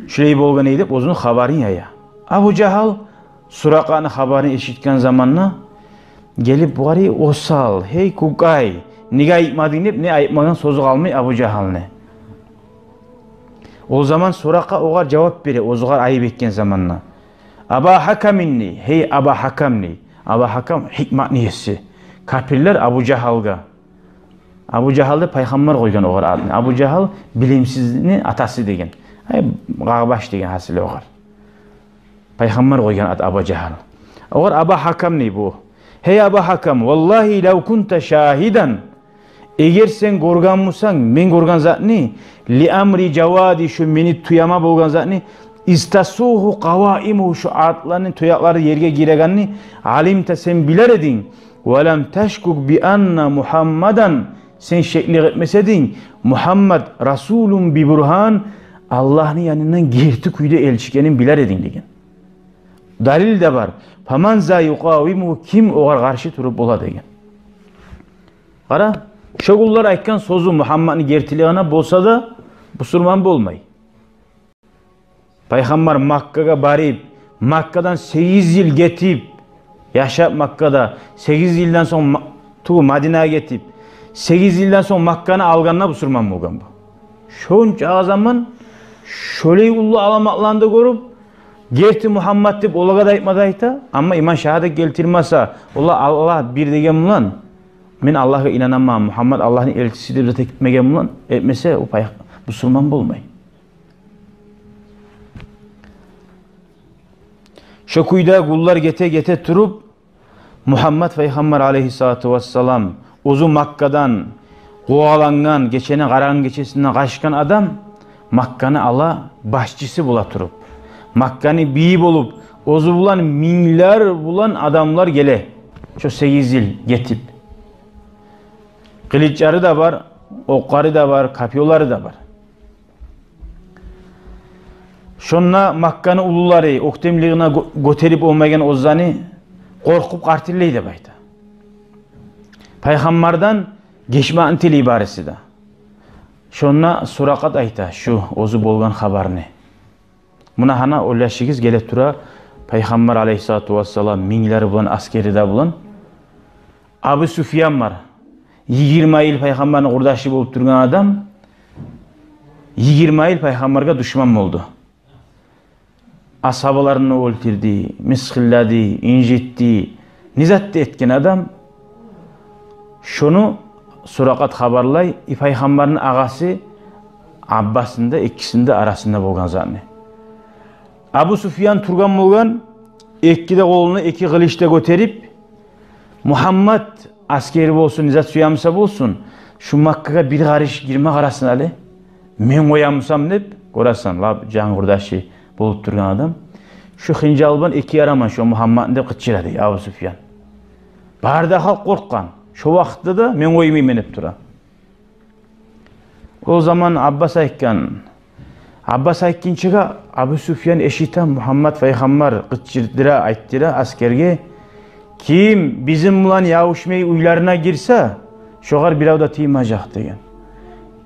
«Шулай болгъан эди», — деп оьзюню хабарын яя. Абу Жагьал Суракъаны хабарын эшитген заманда гелип бугъар осал: «Гьей кукъай, неге айтмадынг?» — деп, не айтмагъан сёзю къалмай Абу Жагьалны. О заман Суракъа огъар жавап бере, оьзюгер айып этген заманда: «Аба Гьакамин, — дей, — гьей Аба Гьакам», — дей. Аба Гьакам — гьикматны еси. Капирлер Абу Жагьалгъа. Абу Жагьал деп Пайхаммар къойгъан огъар атны. Абу Жагьал — билимсизни атасы деген. Ай, къагъбаш деген гьасили огъар. Пайхаммар къойгъан ат Аба Жагьал. Огъар Аба Гьакам дей бу. Гьей Аба Гьакам, валлагьи лав кунта шагьидан, эгер сен гёрген бусанг, мен гёрген затны, ли амри жавади, шу мени тюеме болгъан затны, истасугьу къаваимугьу, шу атланы туякълары ерге гирегенни, алимта, сен билер эдинг, ва лам ташкук би анна Мухаммадан, сен шеклик этмес эдинг, Мухаммад расулун би бургьан, Аллагьны янындан герти кюйде элчи экенин билер эдинг деген. Далил де бар. Фаман за юкъавимугьу, ким огъар къаршы туруп бола деген. Къара, шо гюнлер айтгъан сёзю Мухаммадны гертилигине болса да, бусурман болмай. Пайхаммар Маккагъа барып, Маккадан сегиз йыл гетип, яшап Маккада, сегиз йылдан сонг Ма-, тюгюл, Мадинагъа гетип, сегиз йылдан сонг Макканы алгъанда бусурман болгъан бу. Шонча заман шолай уллу аламатланы да гёрюп, герти Мугьаммад деп олагъа да айтма да айта, амма иман шагьадат гелтирмесе, ола Аллагь бир деген булан, мен Аллагьгъа инанаман, Мугьаммад Аллагьны элчиси деп зат этмеген булан, этмесе, о пай-, бусурман болмай. Шо кюйде гюнлер гете-гете туруп, Мугьаммад пайхаммар алейгьиссалату вассалам, оьзю Маккадан къувалангъан, гечени къарангъы гечесинде къачгъан адам, Макканы ала башчысы бола туруп, Макканы бийи болуп, оьзю булан минглер булан адамлар геле. Шо сегиз йыл гетип. Къылычлары да бар, окълары да бар, копьёлары да бар. Шонда Макканы уллулары, оьктемлигине гё-, гётерип болмайгъан оьзлени, къоркъуп къартыллай деп айта. Пайхаммардан гечмекни тилей бариси де. Шонда Суракъат айта шу оьзю болгъан хабарны. Муна гьана ойлашыгъыз, геле тура пайхаммар алейгьиссалату вассалам минглери булан, асгери де булан. Абу Суфьян бар. Йигирма йыл пайхаммарны къурдашы болуп тургъан адам, йигирма йыл пайхаммаргъа душман болду. Асгьабаларын оьлтюрдю, мысгъыллады, инжитди. Не зат да этген адам. Шону Суракъат хабарлай, и пайхаммарны агъасы Аббасны да, экисини де арасында болгъан затны. Абу Суфьян тургъан болгъан, эки де къолуна эки къылыч да гётерип, Мугьаммад, асгери болсун, не зат сюе буса болсун, шу Маккагъа бир къарыш гирме къарасын гьали. Мен къоя бусам деп, гёресен, лап жан къурдашы болуп тургъан адам. Шу хынжал булан эки яраман шу Мугьаммадны деп къычыра дей Абу Суфьян. Бары да халкъ къоркъгъан. Шо вакътиде де мен къоймайман деп тура. О заман Аббас айтгъан. Аббас айтгъынчагъа Абу Суфьян эшите Мугьаммад пайхаммар къычырдыра, айтдыра асгерге: «Ким бизин булан ябушмай уьйлерине гирсе, шогъар бирев де тиймежек», — деген.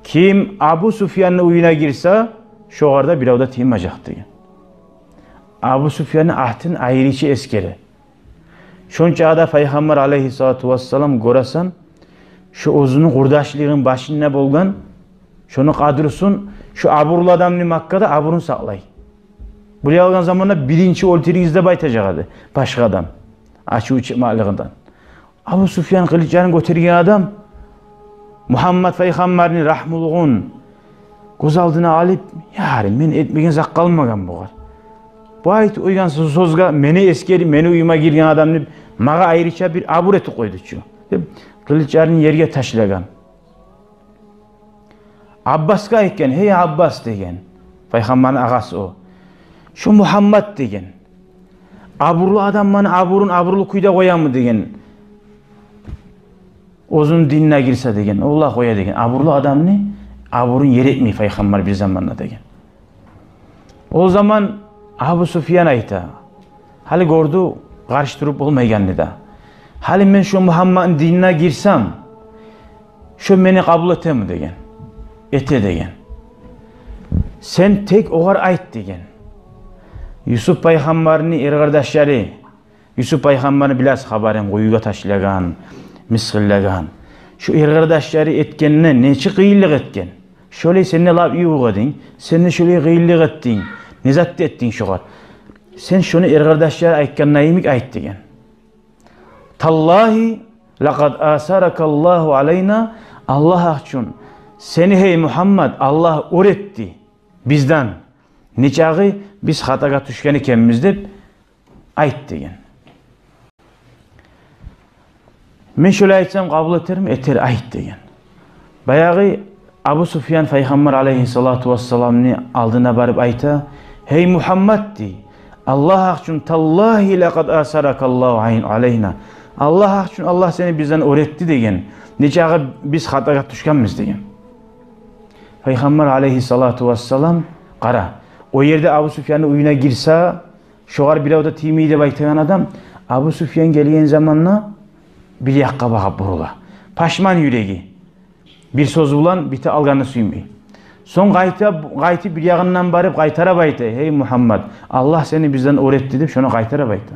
«Ким Абу Суфьянны уьюне гирсе, шогъар да бирев де тиймежек», — деген. Абу Суфьянны атын айрыча эсгере. Шончагъа да пайхаммар алейгьиссалату вассалам, гёресен, шо оьзюню къурдашлыгъыны башында болгъан, шону къадрусун, шо абурлу адамны, Маккада абурун сакълай. Булай алгъан заманда биринчи оьлтюрюгюз деп айтажакъ эди башгъа адам, ачуву чыкъмакълыгъындан. Абу Суфьян къылычларын гётерген адам Мугьаммад пайхаммарны рагьмулугъун гёз алдына алып: «Яри, мен этмеген зат къалмагъан бугъар. Бу айтып къойгъан сё-, сёзге мени эсгерип, мени уьюме гирген адам деп, магъа айрыча бир абур этип къойду чу», — деп, къылычларын ерге ташлагъан. Аббасгъа айтгъан: «Гьей Аббас, — деген, — пайхаммарны агъасы о. Шо Мугьаммад, — деген, — абурлу адамланы абурун абурлу кюйде къоямы, — деген, — оьзюню динине гирсе, — деген, — олай къоя, — деген, — абурлу адамны абурун ер этмей пайхаммар бир заманда», — деген. О заман Абу Суфьян айта, гьали гёрдю къаршы туруп болмайгъанны да: «Гьали мен шо Мугьаммадны динине гирсем, шо мени къабул этеми?» — деген. «Эте», — деген. «Сен тек огъар айт, — деген. — Юсуп пайхаммарны эркъардашлары, Юсуп пайхаммарны билесиз хабарын, къуюгъа ташлагъан, мысгъыллагъан. Шо эркъардашлары этгенине нече къыйынлыкъ этген. Шолай сен де лап ювукъ эдинг, сен де шолай къыйынлыкъ этдинг, не зат да этдинг шогъар. Сен шону эркъардашлары айтгъанына йимик айт», — деген. «Таллагьи лакъад асаракаллагьу алайна, Аллагь гьакъ учун, сени, гьей Мугьаммад, Аллагь оьр этди бизден. Нечакъы биз хатагъа тюшген экенбиз деп айт», — деген. «Мен шолай айтсам, къабул этерми?» — «Этер, айт», — деген. Баягъы Абу Суфьян пайхаммар алейгьиссалату вассаламны алдына барып айта: «Гьей Мугьаммад, — дей, — Аллагь гьакъ учун, таллагьи лакъад асаракаллагьу айн-, алайна. Аллагь гьакъ учун, Аллагь сени бизден оьр этди, — деген, — нечакъы биз хатагъа тюшгенбиз», — деген. Пайхаммар алейгьиссалату вассалам, къара, о ерде Абу Суфьянны уьюне гирсе, шогъар бирев де тиймей деп айтагъан адам, Абу Суфьян гелген заманда бир якъгъа багъып бурула. Пашман юреги. Бир сёз булан бите алгъанны сюймей. Сонг къайта, къайтып бир ягъындан барып къайтарып айта: «Гьей Мугьаммад, Аллагь сени бизден оьр этди», — деп шону къайтарып айта.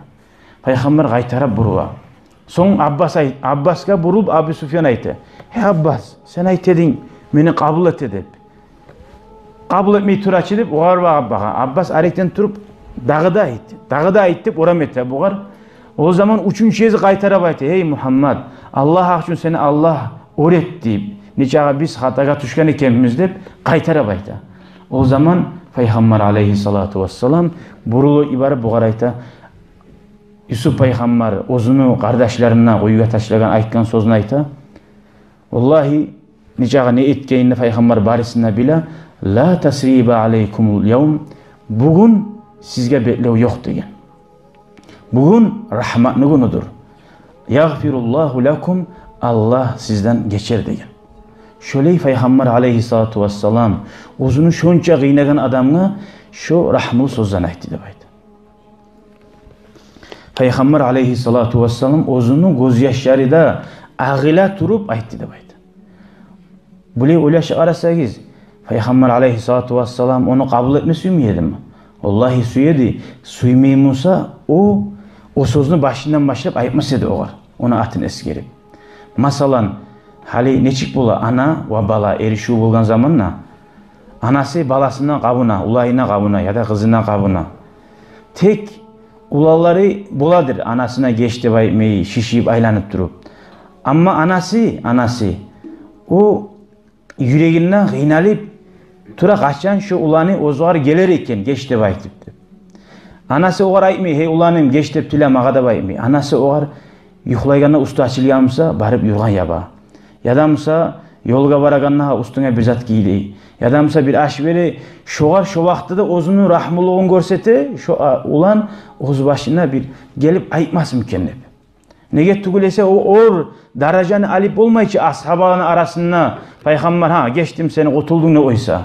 Пайхаммар къайтарып бурула. Сонг Аббас ай-, Аббасгъа бурулуп Абу Суфьян айта: «Гьей Аббас, сен айта эдинг мени къабул эте деп. Къабул этмей тур чы», — деп огъар багъып бакъа. Аббас арекден туруп: «Дагъы да айт, дагъы да айт», — деп орам эте бугъар. О заман уьчюнчю гезик къайтарып айта: «Гьей Мугьаммад, Аллагь гьакъ учун сени Аллагь оьр эт», — деп, «нечакъы биз хатагъа тюшген экенбиз», — деп къайтарып айта. О заман Пайхаммар алейгьиссалату вассалам бурулуп йиберип бугъар айта: Юсуп пайхаммар оьзюню къардашларына къуюгъа ташлагъан, айтгъан сёзюн айта. Валлагьи, нечакъы не этгенин пайхаммар барысын да биле. «Ла тасриба алейкумул явм». Бугюн сизге бетлев ёкъ деген. Бугюн рагьматны гюнюдюр. «Ягъфируллагьу лакум», Аллагь сизден гечер деген. Шолай пайхаммар алейгьиссалату вассалам оьзюню шонча къыйнагъан адамгъа шо рагьмулу сёзлени айтды деп айта. Пайхаммар алейгьиссалату вассалам оьзюню гёзьяшлары да агъыла туруп айтды деп айта. Булай ойлашып къарасагъыз, пайхаммар алейгьиссалату вассалам ону къабул этме сюймей эдими? Валлагьи, сюе эди. Сюймей буса, о, о сёзню башындан башлап айтмас эди огъар, ону атын эсгерип. Масала, гьали нечик бола ана ва бала эришив болгъан заманда, анасы баласындан къабына, уланына къабына яда къызындан къабына. Тек уланлары боладыр анасына геч деп айтмай, шишип айланып туруп. Амма анасы, анасы, о юрегинден къыйналып тура, къачан шо уланы оьзюгер гелер экен геч деп айтып деп. Анасы огъар айтмай: «Гьей уланым, геч деп тиле магъа», — деп айтмай. Анасы огъар юхлайгъанда уьстю ачылгъан буса, барып юргъан яба. Яда буса ёлгъа барагъанда уьстюне бир зат гийдир. Яда буса бир аш бере, шогъар шо вакътиде де оьзюню рагьмулугъун гёрсете, шо, а, улан оьз башына бир гелип айтмасмы экен деп. Неге тюгюл эсе, о оьр даражаны алып болмай чы асгьабаланы арасында, пайхаммар: «Гьа, гечдим сени, къутулдунг», — деп къойса.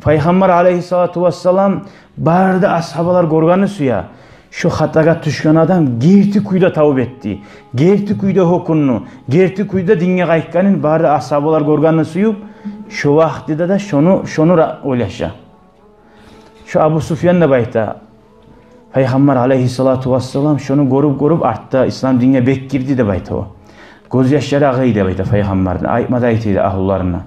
Пайхаммар алейгьиссалату вассалам бары да асгьабалар гёргенни сюе. Шо хатагъа тюшген адам герти кюйде тавба этди, герти кюйде гьёкюндю, герти кюйде динге къайтгъанын бары да асгьабалар гёргенни сююп, шо вакътиде де шону, шону ра-, ойлаша. Шо Абу Суфьян деп айта, пайхаммар алейгьиссалату вассалам шону гёрюп-гёрюп, артда ислам динге бек гирди деп айта о. Гёзьяшлары агъый деп айта пайхаммарны. Айтма да айта эди агьлюлерине: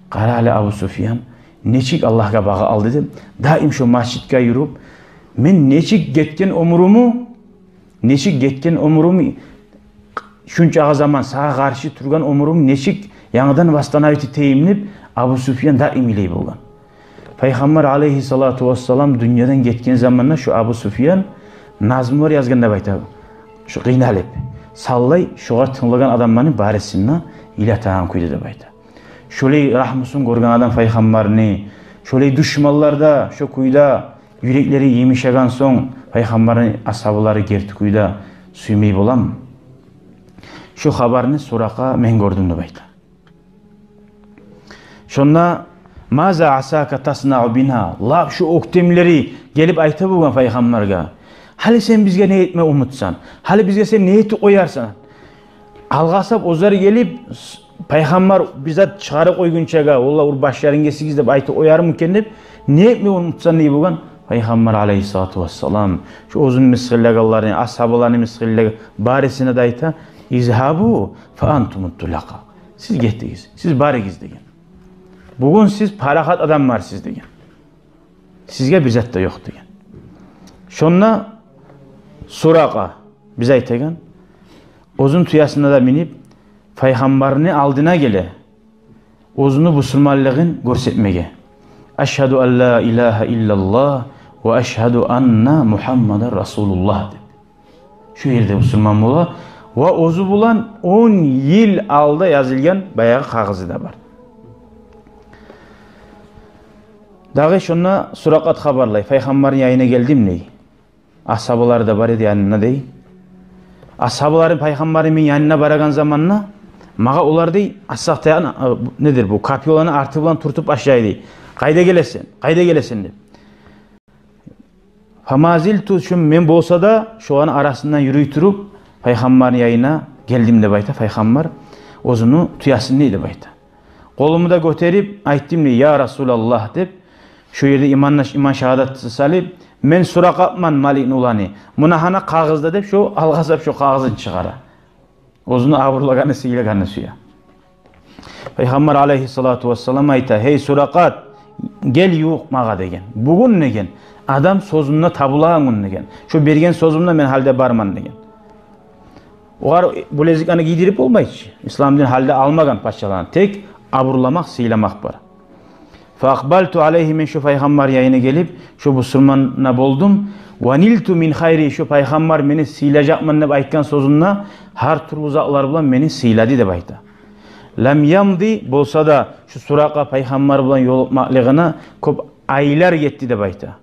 «Къара гьали, Абу Суфьян нечик Аллагьгъа багъа алды», — деп. «Даим шо межитге юрюп, мен нечик гетген оьмюрюмню, нечик гетген оьмюрюмню, шунчагъы заман сагъа къаршы тургъан оьмюрюмню нечик янгыдан восстановить этейим», — деп Абу Суфьян даим йылай болгъан. Пайхаммар алейгьиссалату вассалам дюньядан гетген заманда шо Абу Суфьян назмулар язгъан деп айта. Шо къыйналып, савлай шогъар тынглагъан адамланы барысын да йылатагъан кюйде деп айта. Шолай рагьмусун гёрген адам пайхаммарны, шолай душманлар да шо кюйде юреклери йымышагъан сонг, пайхаммарны асгьабалары герти кюйде сюймей боламы? Шо хабарны Суракъа мен гёрдюм деп айта. Шонда: «Маза асака таснаъу бина?» Лап шо оьктемлери гелип айта болгъан пайхаммаргъа: «Гьали сен бизге не этме умутсан? Гьали бизге сен не этип къоярсан?» Алгъасап оьзлери гелип, с-, пайхаммар бир зат чыгъарып къойгъунчагъа, «Валлагь, уруп башларынг гесигиз» деп айтып къоярмы экен деп, не этме умутсан дей болгъан. Пайхаммар алейгьиссалату вассалам шо оьзюн мысгъыллагъанларын, асгьабаланы мысгъыллагъан барысына да айта: «Изгьабу фа антумут тулакъа». Сиз гетигиз, сиз барыгъыз деген. Бугюн сиз парахат адамларсыз деген. Сизге бир зат да ёкъ деген. Шонда Суракъа, биз айтагъан, оьзюню тюесине де минип, пайхаммарны алдына геле, оьзюню бусурманлыгъын гёрсетмеге. «Ашгьаду ан ла илагьа иллаллагь ва ашгьаду анна Мугьаммадан расулуллагь», — деп. Шо ерде бусурман бола. Ва оьзю булан он йыл алда язылгъан баягъы кагъызы да бар. Дагъы шонда Суракъат хабарлай: «Пайхаммарны янына гелдим», — дей. Асгьабалары да бар эди янында, дей. Асгьабалары пайхаммарны мен янына барагъан заманда, магъа олар, дей, асгьаптагъан, э, недир бу, копьёланы арты булан тюртюп башлай, дей. «Къайда гелесен? Къайда гелесен?» — деп. «Фамазилту», шо мен болса да, шоланы арасындан юрюй туруп, пайхаммарны янына гелдим деп айта, пайхаммар оьзюню тюесин, дей, деп айта. Къолуму да гётерип айтдым, дей, «Я Расулаллагь», — деп, шо ерде иман, иман шагьадатны салып, «Мен Суракъатман, Маликни уланы. Муна гьана къагъызда», — деп, шо алгъасап шо къагъызын чыгъара. Оьзюню абурлагъанны, сыйлагъанны сюе. Пайхаммар алайгьиссалату вассалам айта: «Гьей Суракъат, гел ювукъ магъа», — деген. «Бугюн, — деген, — адам сёзюнде табулагъан гюн, — деген. — Шо берген сёзюмде мен гьали де барман», — деген. Огъар билезиклени гийдирип болмай чы. Ислам дин гьали де алмагъан пачаланы. Тек абурламакъ, сыйламакъ бар. «Фа акъбалту алайгьи», — мен шо пайхаммар янына гелип, шо бусурман да болдум. «Ва нилту мин хайри», — шо пайхаммар мени сыйлажакъман деп айтгъан сёзюнде гьар тюрлю затлар булан мени сыйлады деп айта. «Лам ямди», болса да, шо Суракъа пайхаммар булан ёлукъмакълыгъына кёп айлар гетди деп айта.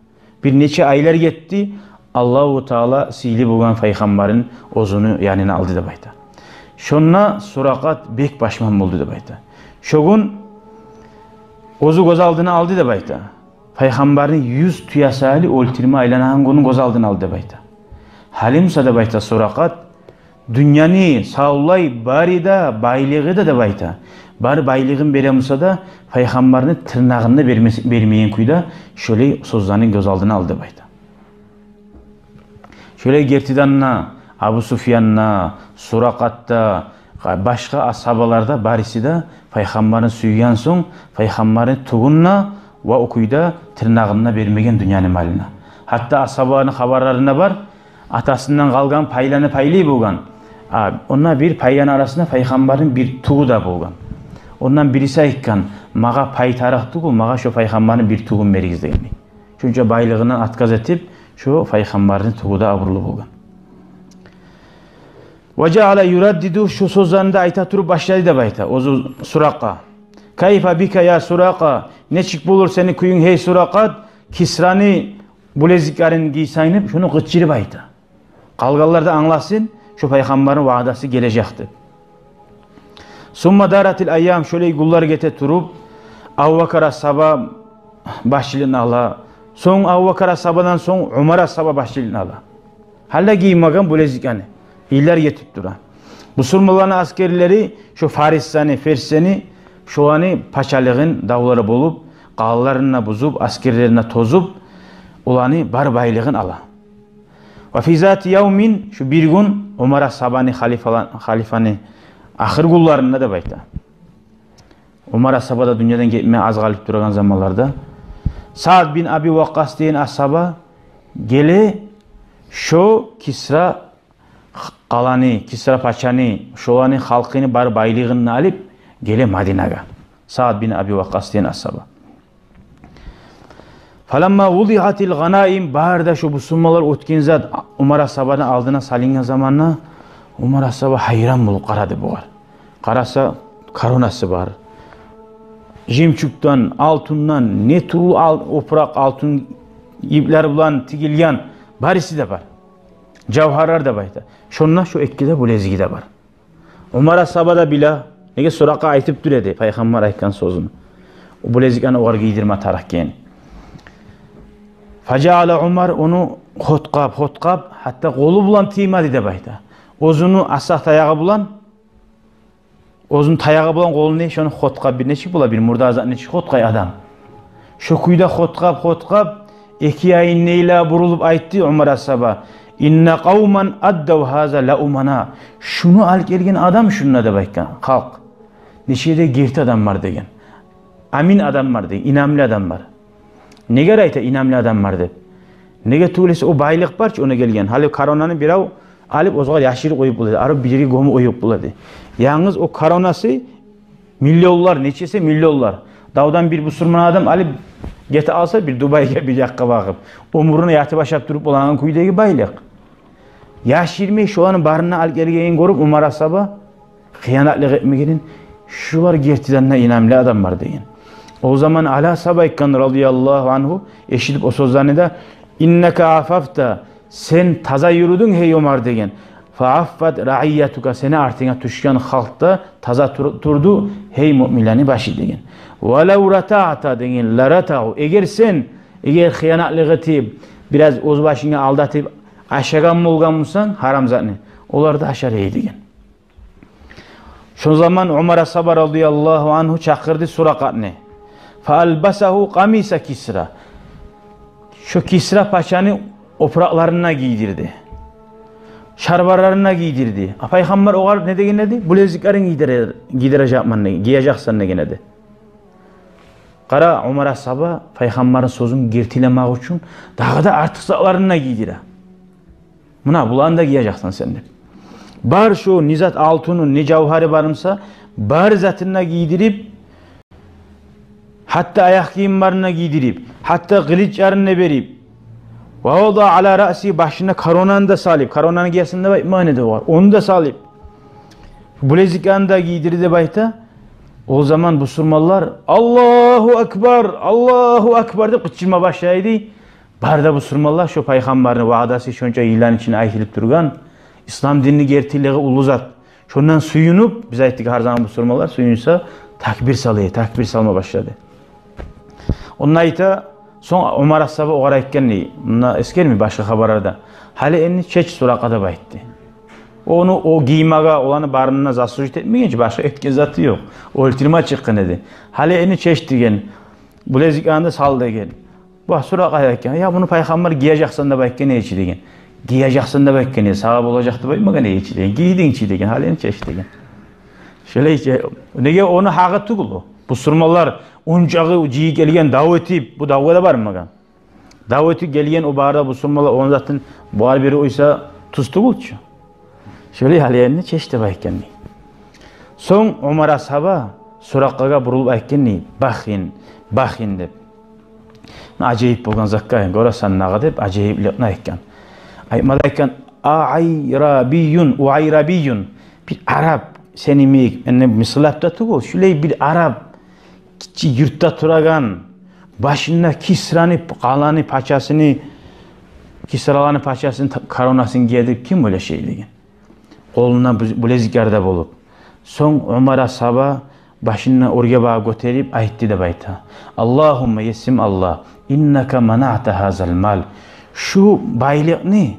Бир нече айлар гетди, Аллагьу Таала сыйлы болгъан пайхаммарын оьзюню янына алды деп айта. Шонда Суракъат бек пашман болду деп айта. Шо гюн оьзю гёз алдына алды деп айта. Пайхаммарны юз тюе саялы оьлтюрме айланагъан гюнюн гёз алдына алды деп айта. Гьали буса деп айта Суракъат, дюньяны савлай бары да байлыгъы да деп айта, бар байлыгъын бере буса да, пайхаммарны тырнагъын да бермес-, бермейген кюйде шолай сёзлени гёз алдына алды деп айта. Шолай гертиден де Абу Суфьян да, Суракъат да, башгъа асгьабалар да, барысы да пайхаммарны сюйген сонг, пайхаммарны тюгюн де ва о кюйде тырнагъын да бермеген дюньяны малына. Гьатта асгьабаланы хабарларында бар, атасындан къалгъан пайланы пайлай болгъан. А, онда бир пайланы арасында пайхаммарны бир тюгю де болгъан. Ондан бириси айтгъан: «Магъа пай тарыкъ тюгюл, магъа шо пайхаммарны бир тюгюн беригиз», — деген. Шунча байлыгъындан отказ этип, шо пайхаммарны тюгю де абурлу болгъан. «Ва жаала юраддиду», шо сёзлени де айта туруп башлады деп айта оьзю Суракъа. «Кайфа бика я Суракъа, нечик болур сени кююнг, гьей Суракъат, Кисраны билезиклерин гийсенг?» — деп, шону къычырып айта. Къалгъанлар да англасын, шо пайхаммарны ваъдасы гележек деп. «Сумма даратил айям», шолай гюнлер гете туруп, Абубакар асгьаба башчылыгъын ала. Сонг Абубакар асгьабадан сонг Умар асгьаба башчылыгъын ала. Гьали де гиймеген билезиклени. Йыллар гетип тура. Бусурманланы аскерлери шо Фарислени, Персени, шоланы пачалыгъын давлары болуп, къалаларын да бузуп, аскерлерин де тозуп, оланы бар байлыгъын ала. «Ва фи зати явмин», шо бир гюн Умар асгьабаны халифала-, халифаны ахыр гюнлеринде деп айта. Умар асгьаба да дюньядан гетме аз къалып турагъан заманларда Саад бин Аби Вакъкъас деген асгьаба геле, шо Кисра къаланы, Кисра пачаны, шоланы халкъыны бар байлыгъын да алып геле Мадинагъа. Саад бин Аби Вакъкъас деген асгьаба. «Фаламма вудигьатил гъанаим», бары да шо бусурманлар оьтген зат Умар асгьабаны алдына салынгъан заманда, Умар асгьаба гьайран болуп къарады бугъар. Къараса, коронасы бар. Жемчугдан, алтындан, не тюрлю ал-, опуракъ, алтын йиплер булан тигилген, барысы да бар. Жавгьарлар деп айта. Шонда шо эки де билезиги де бар. Умар асгьаба да биле, неге Суракъа айтып тура эди пайхаммар айтгъан сёзюн. О билезиклени огъар гийдирме тарыкъ экенин. «Фажаала Умар», ону хоткъап, хоткъап, гьатта къолу булан тиймеди деп айта. Оьзюню асакъ таягъы булан, оьзюню таягъы булан къолуну, шону хоткъап, бир нечик бола, бир мурда затны нечик хоткъай адам. Шо кюйде хоткъап, хоткъап, эки янын эйлеп бурулуп айтды Умар асгьаба: «Инна къавман аддав гьаза ла умана». Шуну алып гелген адам шунда деп айтгъан халкъ. Нече де герти адам бар деген. Амин адам бар деген, инамлы адам бар. Неге айта инамлы адам бар деп? Неге тюгюл эсе о байлыкъ бар чы, ону гелген. Гьали коронаны бирев алып оьзюне яшырып къоюп бола эди, арив бир ерге гёмюп къоюп бола эди. Янгыз о коронасы миллионлар, нечесе миллионлар. Давдан бир бусурман адам алып гете алса бир Дубайгъа, бир якъгъа багъып, оьмюрюнде ятып ашап туруп болагъан кюйдеги байлыкъ. Яшырмай шоланы барын да алып гелгенин гёрюп Умар асгьаба, хыянатлыкъ этмегенин, шулар гертиден де инамлы адам бар деген. О заман Али асгьаба айтгъан, радияллагьу ангьу, эшитип о сёзлени де: «Иннака афафта, сен таза юрюдюнг, гьей Умар», — деген. «Фа аффат раиятука, сени артынга тюшген халкъ да таза тур-, турду, гьей муъминлени башы», — деген. «Ва лав ратаъта», — деген, «ла ратау», эгер сен, эгер хыянатлыкъ этип, бираз оьз башынгны алдатып ашагъан болгъан бусанг гьарам затны, олар да ашар эди деген. Шо заман Умар асгьаба, радияллагьу ангьу, чакъырды Суракъатны. «Фа албасагьу къамиса Кисра». Шо Кисра пачаны опуракъларын да гийдирди. Шарбарларын да гийдирди. А Пайхаммар огъар не деген эди? «Булезиклерин гийдире-, гийдирежекмен, гиежексен», — деген эди. Къара, Умар асгьаба Пайхаммарны сёзюн гертилемек учун дагъы да артыкъ затларын да гийдире. «Муна, буланы да гиежексен сен», — деп. Бар шо не зат алтыны, не жавгьары бар буса, бар затын да гийдирип, гьатта аякъ гийимлерин де гийдирип, гьатта къылычларын да берип, «ва вада ала раъси», башына коронаны да салып, коронаны гиесен деп айтмагъан эди огъар, ону да салып, булезиклерин де гийдирди деп айта. О заман бусурманлар «Аллагьу акбар, Аллагьу акбар» деп къычырма башлайды. Бары да бусурманлар, шо Пайхаммарны ваъдасы шонча йылланы ичинде айтылып тургъан, ислам динни гертилиги уллу зат. Шондан сююнюп, биз айтдыкъ, гьар заман бусурманлар сююнсе, такбир салай, такбир салма башлады. Онда айта, сонг Умар асгьаба огъар айтгъан дей, мунда эсгермей башгъа хабарларда: «Гьали энни чеч Суракъа», — деп айтды. Ону о гиймеге, оланы барына заслужить этмеген чи, башгъа этген заты ёкъ. Оьлтюрме чыкъгъан эди. «Гьали энни чеч», — деген. «Булезиклерин де сал», — деген. Бу Суракъа айтгъан: «Я, муну Пайхаммар гиежексен деп айтгъан эди чи», — деген. «Гиежексен деп айтгъан эди, сагъа болажакъ деп айтмагъан эди чи», — деген. «Гийдинг чи», — деген. «Гьали энни чеч», — деген. Шолай чи, неге, ону гьакъы тюгюл о. Бусурманлар ончакъы жыйып гелген, дав этип, бу давгъа да бармагъан. Дав этип гелген о бары да бусурманлар, ону затын бугъар берип къойса, тюз тюгюл чю. Шолай, «Гьали энни чеч», — деп айтгъан дей. Сонг Умар асгьаба Суракъагъа бурулуп айтгъан дей: «Бахин, бахин», — деп. Ажайып болгъан затгъа, гёресен дагъы деп, ажайыплыкъны айтгъан. Айтма да айтгъан: «Аайрабийюн, уайрабийюн». Бир араб, сени йимик, энни мысгъыллап да тюгюл, шулай бир араб, гиччи юртда турагъан, башына Кисраны, къаланы пачасыны, Кисраланы пачасыны та-, коронасын гиедирип, ким ойлашай деген. Къолунда бу-, булезиклер де болуп. Сонг Умар асгьаба башын оьрге багъып гётерип айтды деп айта: «Аллагьумма, есим Аллагь, иннака манаъта гьазал мал». Шу байлыкъны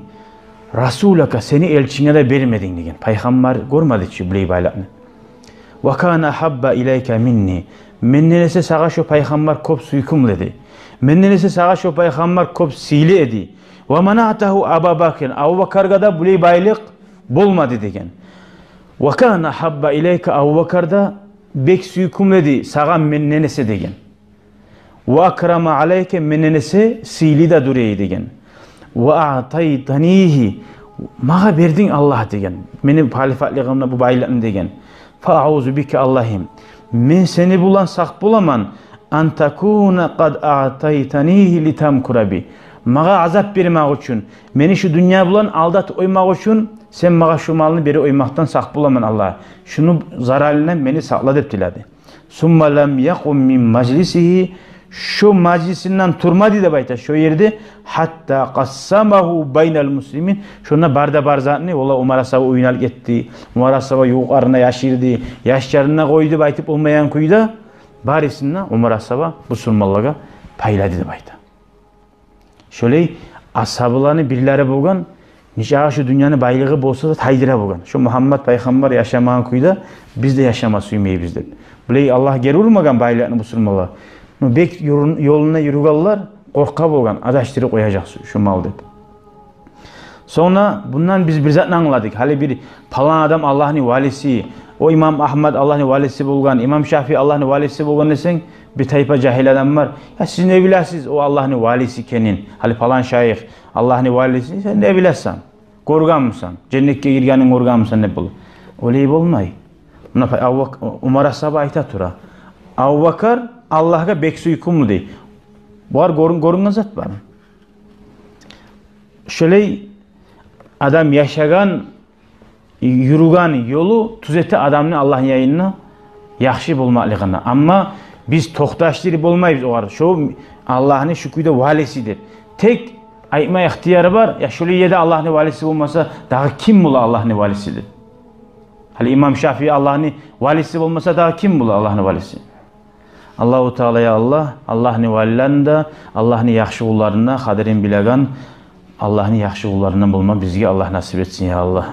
расулака, сени элчинге де бермединг деген. Пайхаммар гёрмеди чи булай байлыкъны. «Ва кана агьабба илайка минни». Менден эсе сагъа шо Пайхаммар кёп сюйкюмлю эди. Менден эсе сагъа шо Пайхаммар кёп сыйлы эди. «Ва манаътагьу Аба Бакрин». Абу Бакаргъа да булай байлыкъ болмады деген. «Ва кана агьабба илайка», Абу Бакар да бек сюйкюмлю эди сагъа менден эсе деген. «Ва акрама алайка», менден эсе сыйлы да дюр эди деген. «Ва аътайтанигьи», магъа бердинг, Аллагь, деген, мени халифатлыгъымда бу байлыкъны деген. «Фа аъузу бика», Аллагьым, мен сени булан сакъ боламан, «ан такуна къад аътайтанигьи литамкура би». Магъа азап бермек учун, мени шу дюнья булан алдатып къоймакъ учун сен магъа шу малны берип къоймакъдан сакъ боламан, Аллагь. Шуну заралындан мени сакъла деп тиледи. «Сумма лам якъум мин мажлисигьи», шо мажлисинден турмады деп айта шо ерде, «гьатта къассамагьу байнал муслимин». Шонда бар да бар затны, ола Умар асгьаба уьюн алып гетди, Умар асгьаба ювукъларына яшырды, яшларына къойду деп айтып болмайгъан кюйде, барысын да Умар асгьаба бусурманлагъа пайлады деп айта. Шолай асгьабаланы бирлери болгъан, нечакъы шу дюньяны байлыгъы болса да, тайдыра болгъан. Шо Мугьаммат пайхаммар яшамагъан кюйде биз де яшама сюймейбиз деп. Булай Аллагь гери урмагъан байлыкъны бусурманлагъа. Но бек юрюн-, ёлунда юрюгенлер къоркъа болгъан, адашдырып къояжакъ шу, шу мал деп. Сонг да бундан биз бир затны англадыкъ. Гьали бир палан адам Аллагьны валиси, о имам Агьмад Аллагьны валиси болгъан, имам Шафии Аллагьны валиси болгъан десенг, бир тайпа жагьил адам бар. Я сиз не билесиз о Аллагьны валиси экенин? Гьали палан шайых Аллагьны валиси, сен не билесен? Гёргенмисен? Женнетге гиргенин гёргенмисен деп болуп. Олай болмай. Муна пай-, Абу Бак-, Умар асгьаба айта тура. Абу Бакар Аллагьгъа бек сюйкюмлю дей. Бугъар гёрюн-, гёрюнген зат бар. Шолай адам яшагъан, юрюген ёлу тюзете адамны Аллагьны янында яхшы болмакълыгъына. Амма биз токъташдырып болмайбыз огъар, шо Аллагьны шу кюйде валиси деп. Тек айтма ихтияры бар, я шолай ерде Аллагьны валиси болмаса, дагъы ким бола Аллагьны валиси деп. Гьали имам Шафии Аллагьны валиси болмаса, дагъы ким бола Аллагьны валиси? Аллагьу Таала, я Аллагь, Аллагьны валилерин де, Аллагьны яхшы къулларын да къадирин билеген, Аллагьны яхшы къулларындан болма бизге Аллагь насип этсин, я Аллагь.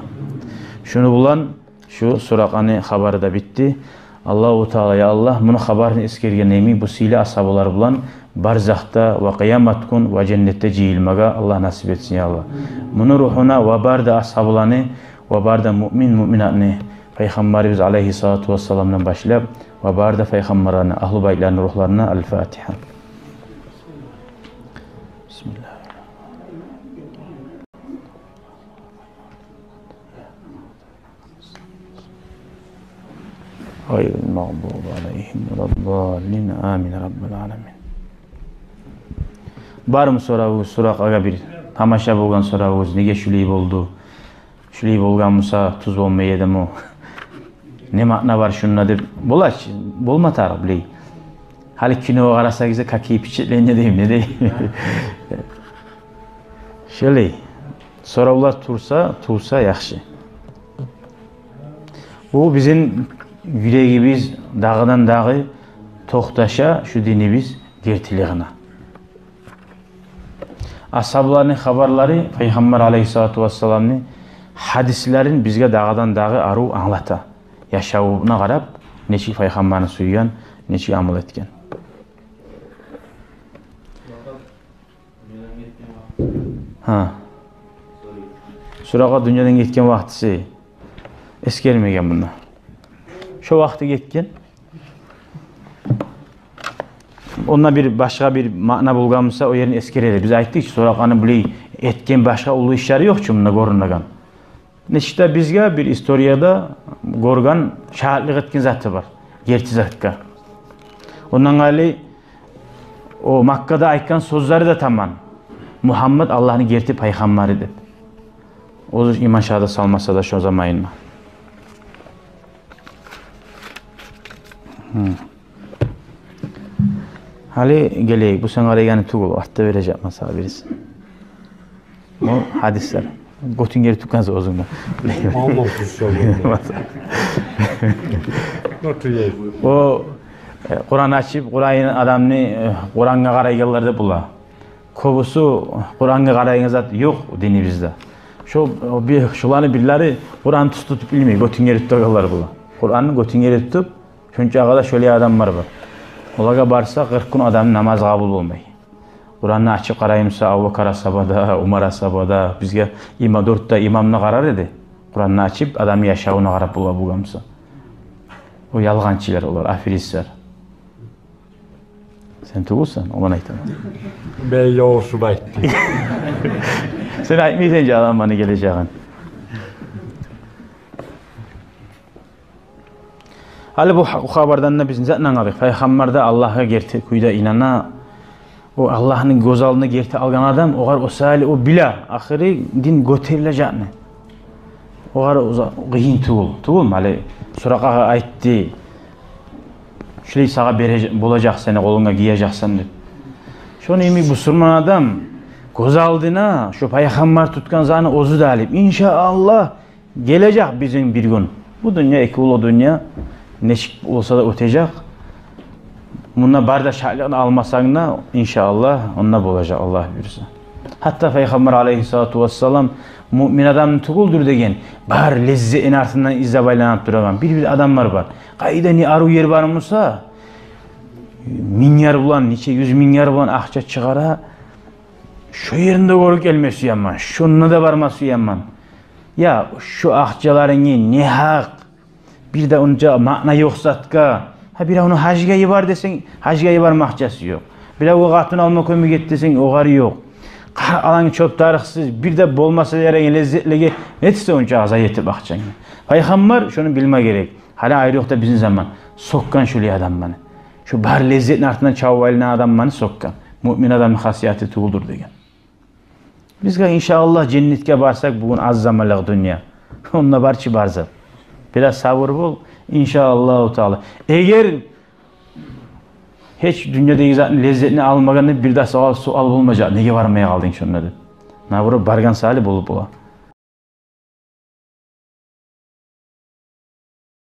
Шуну булан шу Суракъаны хабары да битди. Аллагьу Таала, я Аллагь, муну хабарын эсгерген йимик бу сыйлы асгьабалар булан барзахда ва къыямат гюн ва женнетде жыйылмагъа Аллагь насип этсин, я Аллагь. Муну ругьуна ва бары да асгьабаланы ва бары да муъмин, муъминатны, Пайхаммарыбыз алайгьиссалату вассаламдан башлап ва бары да пайхаммарланы, агьлу байтланы ругьларына. Аль-Фатигьа. Бисмиллагь. Гъайрил магъдуби алайгьим валаддаллин. Амин, раббал аламин. Бармы соравугъуз, Суракъагъа бир тамаша болгъан соравугъуз, неге шулай болду? Шулай болгъан буса, тюз болмай эдими? Не маъна бар шунда деп. Бола чы, болма тарыкъ, билей. Гьали кино къарасагъыз да, какие впечатления дейми, не дейми? Шолай. Соравлар турса, тувса яхшы. Бу бизин юрегибиз дагъыдан-дагъы токъташа шу динибиз гертилигине. Асгьабаланы хабарлары, Пайхаммар алайгьиссалату вассаламны гьадислерин бизге дагъыдан-дагъы арив англата. Яшавуна къарап, нечик Пайхаммарны сюйген, нечик амал этген. Гьа. Суракъа дюньядан гетген вакътиси эсгерилмеген мунда. Шо вакъти гетген. Онда бир башгъа бир маъна болгъан буса, о ерин эсгерели. Биз айтдыкъ чы, Суракъаны булай этген башгъа уллу ишлери ёкъ чу мунда гёрюнеген. Нечик де бизге бир историяда гёрген, шагьатлыкъ этген заты бар. Герти затгъа. Ондан къайры, о Маккада айтгъан сёзлери де таман. Мугьаммад Аллагьны герти пайхаммары деп. Оьзю иман шагьадат салмаса да шо заманына. Гьм. Гьали гелейик, бу сен къарайгъаны тюгюл, артда бережекмен сагъа бириси. О гьадислер. Гётюнг гери тюккен оьзюнг де. Алма кусса. О, э, Къуран ачып, Къуран адамны, э, Къурангъа къарайгъанлар да бола. Кёбюсю Къурангъа къарайгъан зат ёкъ динибизде. Шо, о, бир, шоланы бирлери Къуранны тюз тутуп билмей, гётюнг гери тутагъанлар бола. Къуранны гётюнг гери тутуп, шончагъа да шолай адамлар бар. Олагъа барса, къыркъ гюн адамны намазы къабул болмай. Къуранны ачып къарай буса, Абубакар асгьаба да, Умар асгьаба да, бизге има-, дёрт де имам да къарар эди. Къуранны ачып, адамны яшавуна къарап бола болгъан буса. О ялгъанчылар олар, аферистлер. Сен тюгюлсен, оланы айтаман. Мен ёгъушуп айтдым. Сен айтмайсан чы адамланы гележегин. Гьали бу ха-, бу хабардан да биз не затны англадыкъ? Пайхаммар да Аллагьгъа герти кюйде инана. О Аллагьны гёз алдына герти алгъан адам, огъар о саялы о биле, ахыры дин гётерилежекни. Огъар о за-, къыйын тюгюл, тюгюлмю? Гьали Суракъагъа айтды, шулай сагъа береже-, болажакъ, сени къолунга гиежексен деп. Шону йимик бусурман адам гёз алдына шо пайхаммар тутгъан затны оьзю де алып, иншааллагь, гележек бизин бир гюн. Бу дюнья, эки уллу дюнья, нечик болса да оьтежек. Мунда бар да шатлыкъны алмасанг да, иншааллагь, онда болажакъ, Аллагь буюрса. Гьатта Пайхаммар алайгьиссалату вассалам муъмин адам тюгюлдюр деген, бар леззетни артындан излеп айланып турагъан бир-бир адамлар бар. Къайда не арив ер бар буса, минглер булан, нече юз минглер булан акъча чыгъара, шо ерни де гёрюп гелме сюемен, шонда да барма сюемен. Я, шо акъчаларынгны негьакъ, бир де онча маъна ёкъ затгъа. Гьа, биревню гьажгъа йибер десенг, гьажгъа йиберме акъчасы ёкъ. Биревге къатын алма кёмек эт десенг, огъар ёкъ. Къаркъарангны чёп тарыкъсыз, бир де болмаса ярайгъан леззетлеге не этесен онча зая этип акъчангны? Пайхаммар шону билме герек. Гьали айрокъда бизин заман сёкген шулай адамланы. Шо бар леззетни артындан чабып айланагъан адамланы сёкген. Муъмин адамны хасияты тюгюлдюр деген. Бизге, иншааллагь, женнетге барсакъ, бугюн аз заманлыкъ дюнья. Онда бар чы бар зат. Бираз сабур бол, иншааллагьу таала. Эгер гьеч дюньядагъы затны леззетин алмагъанда, бир де суал, суал болмажакъ, неге бармай къалдынг шонда деп. Наоборот, баргъан саялы болуп бола.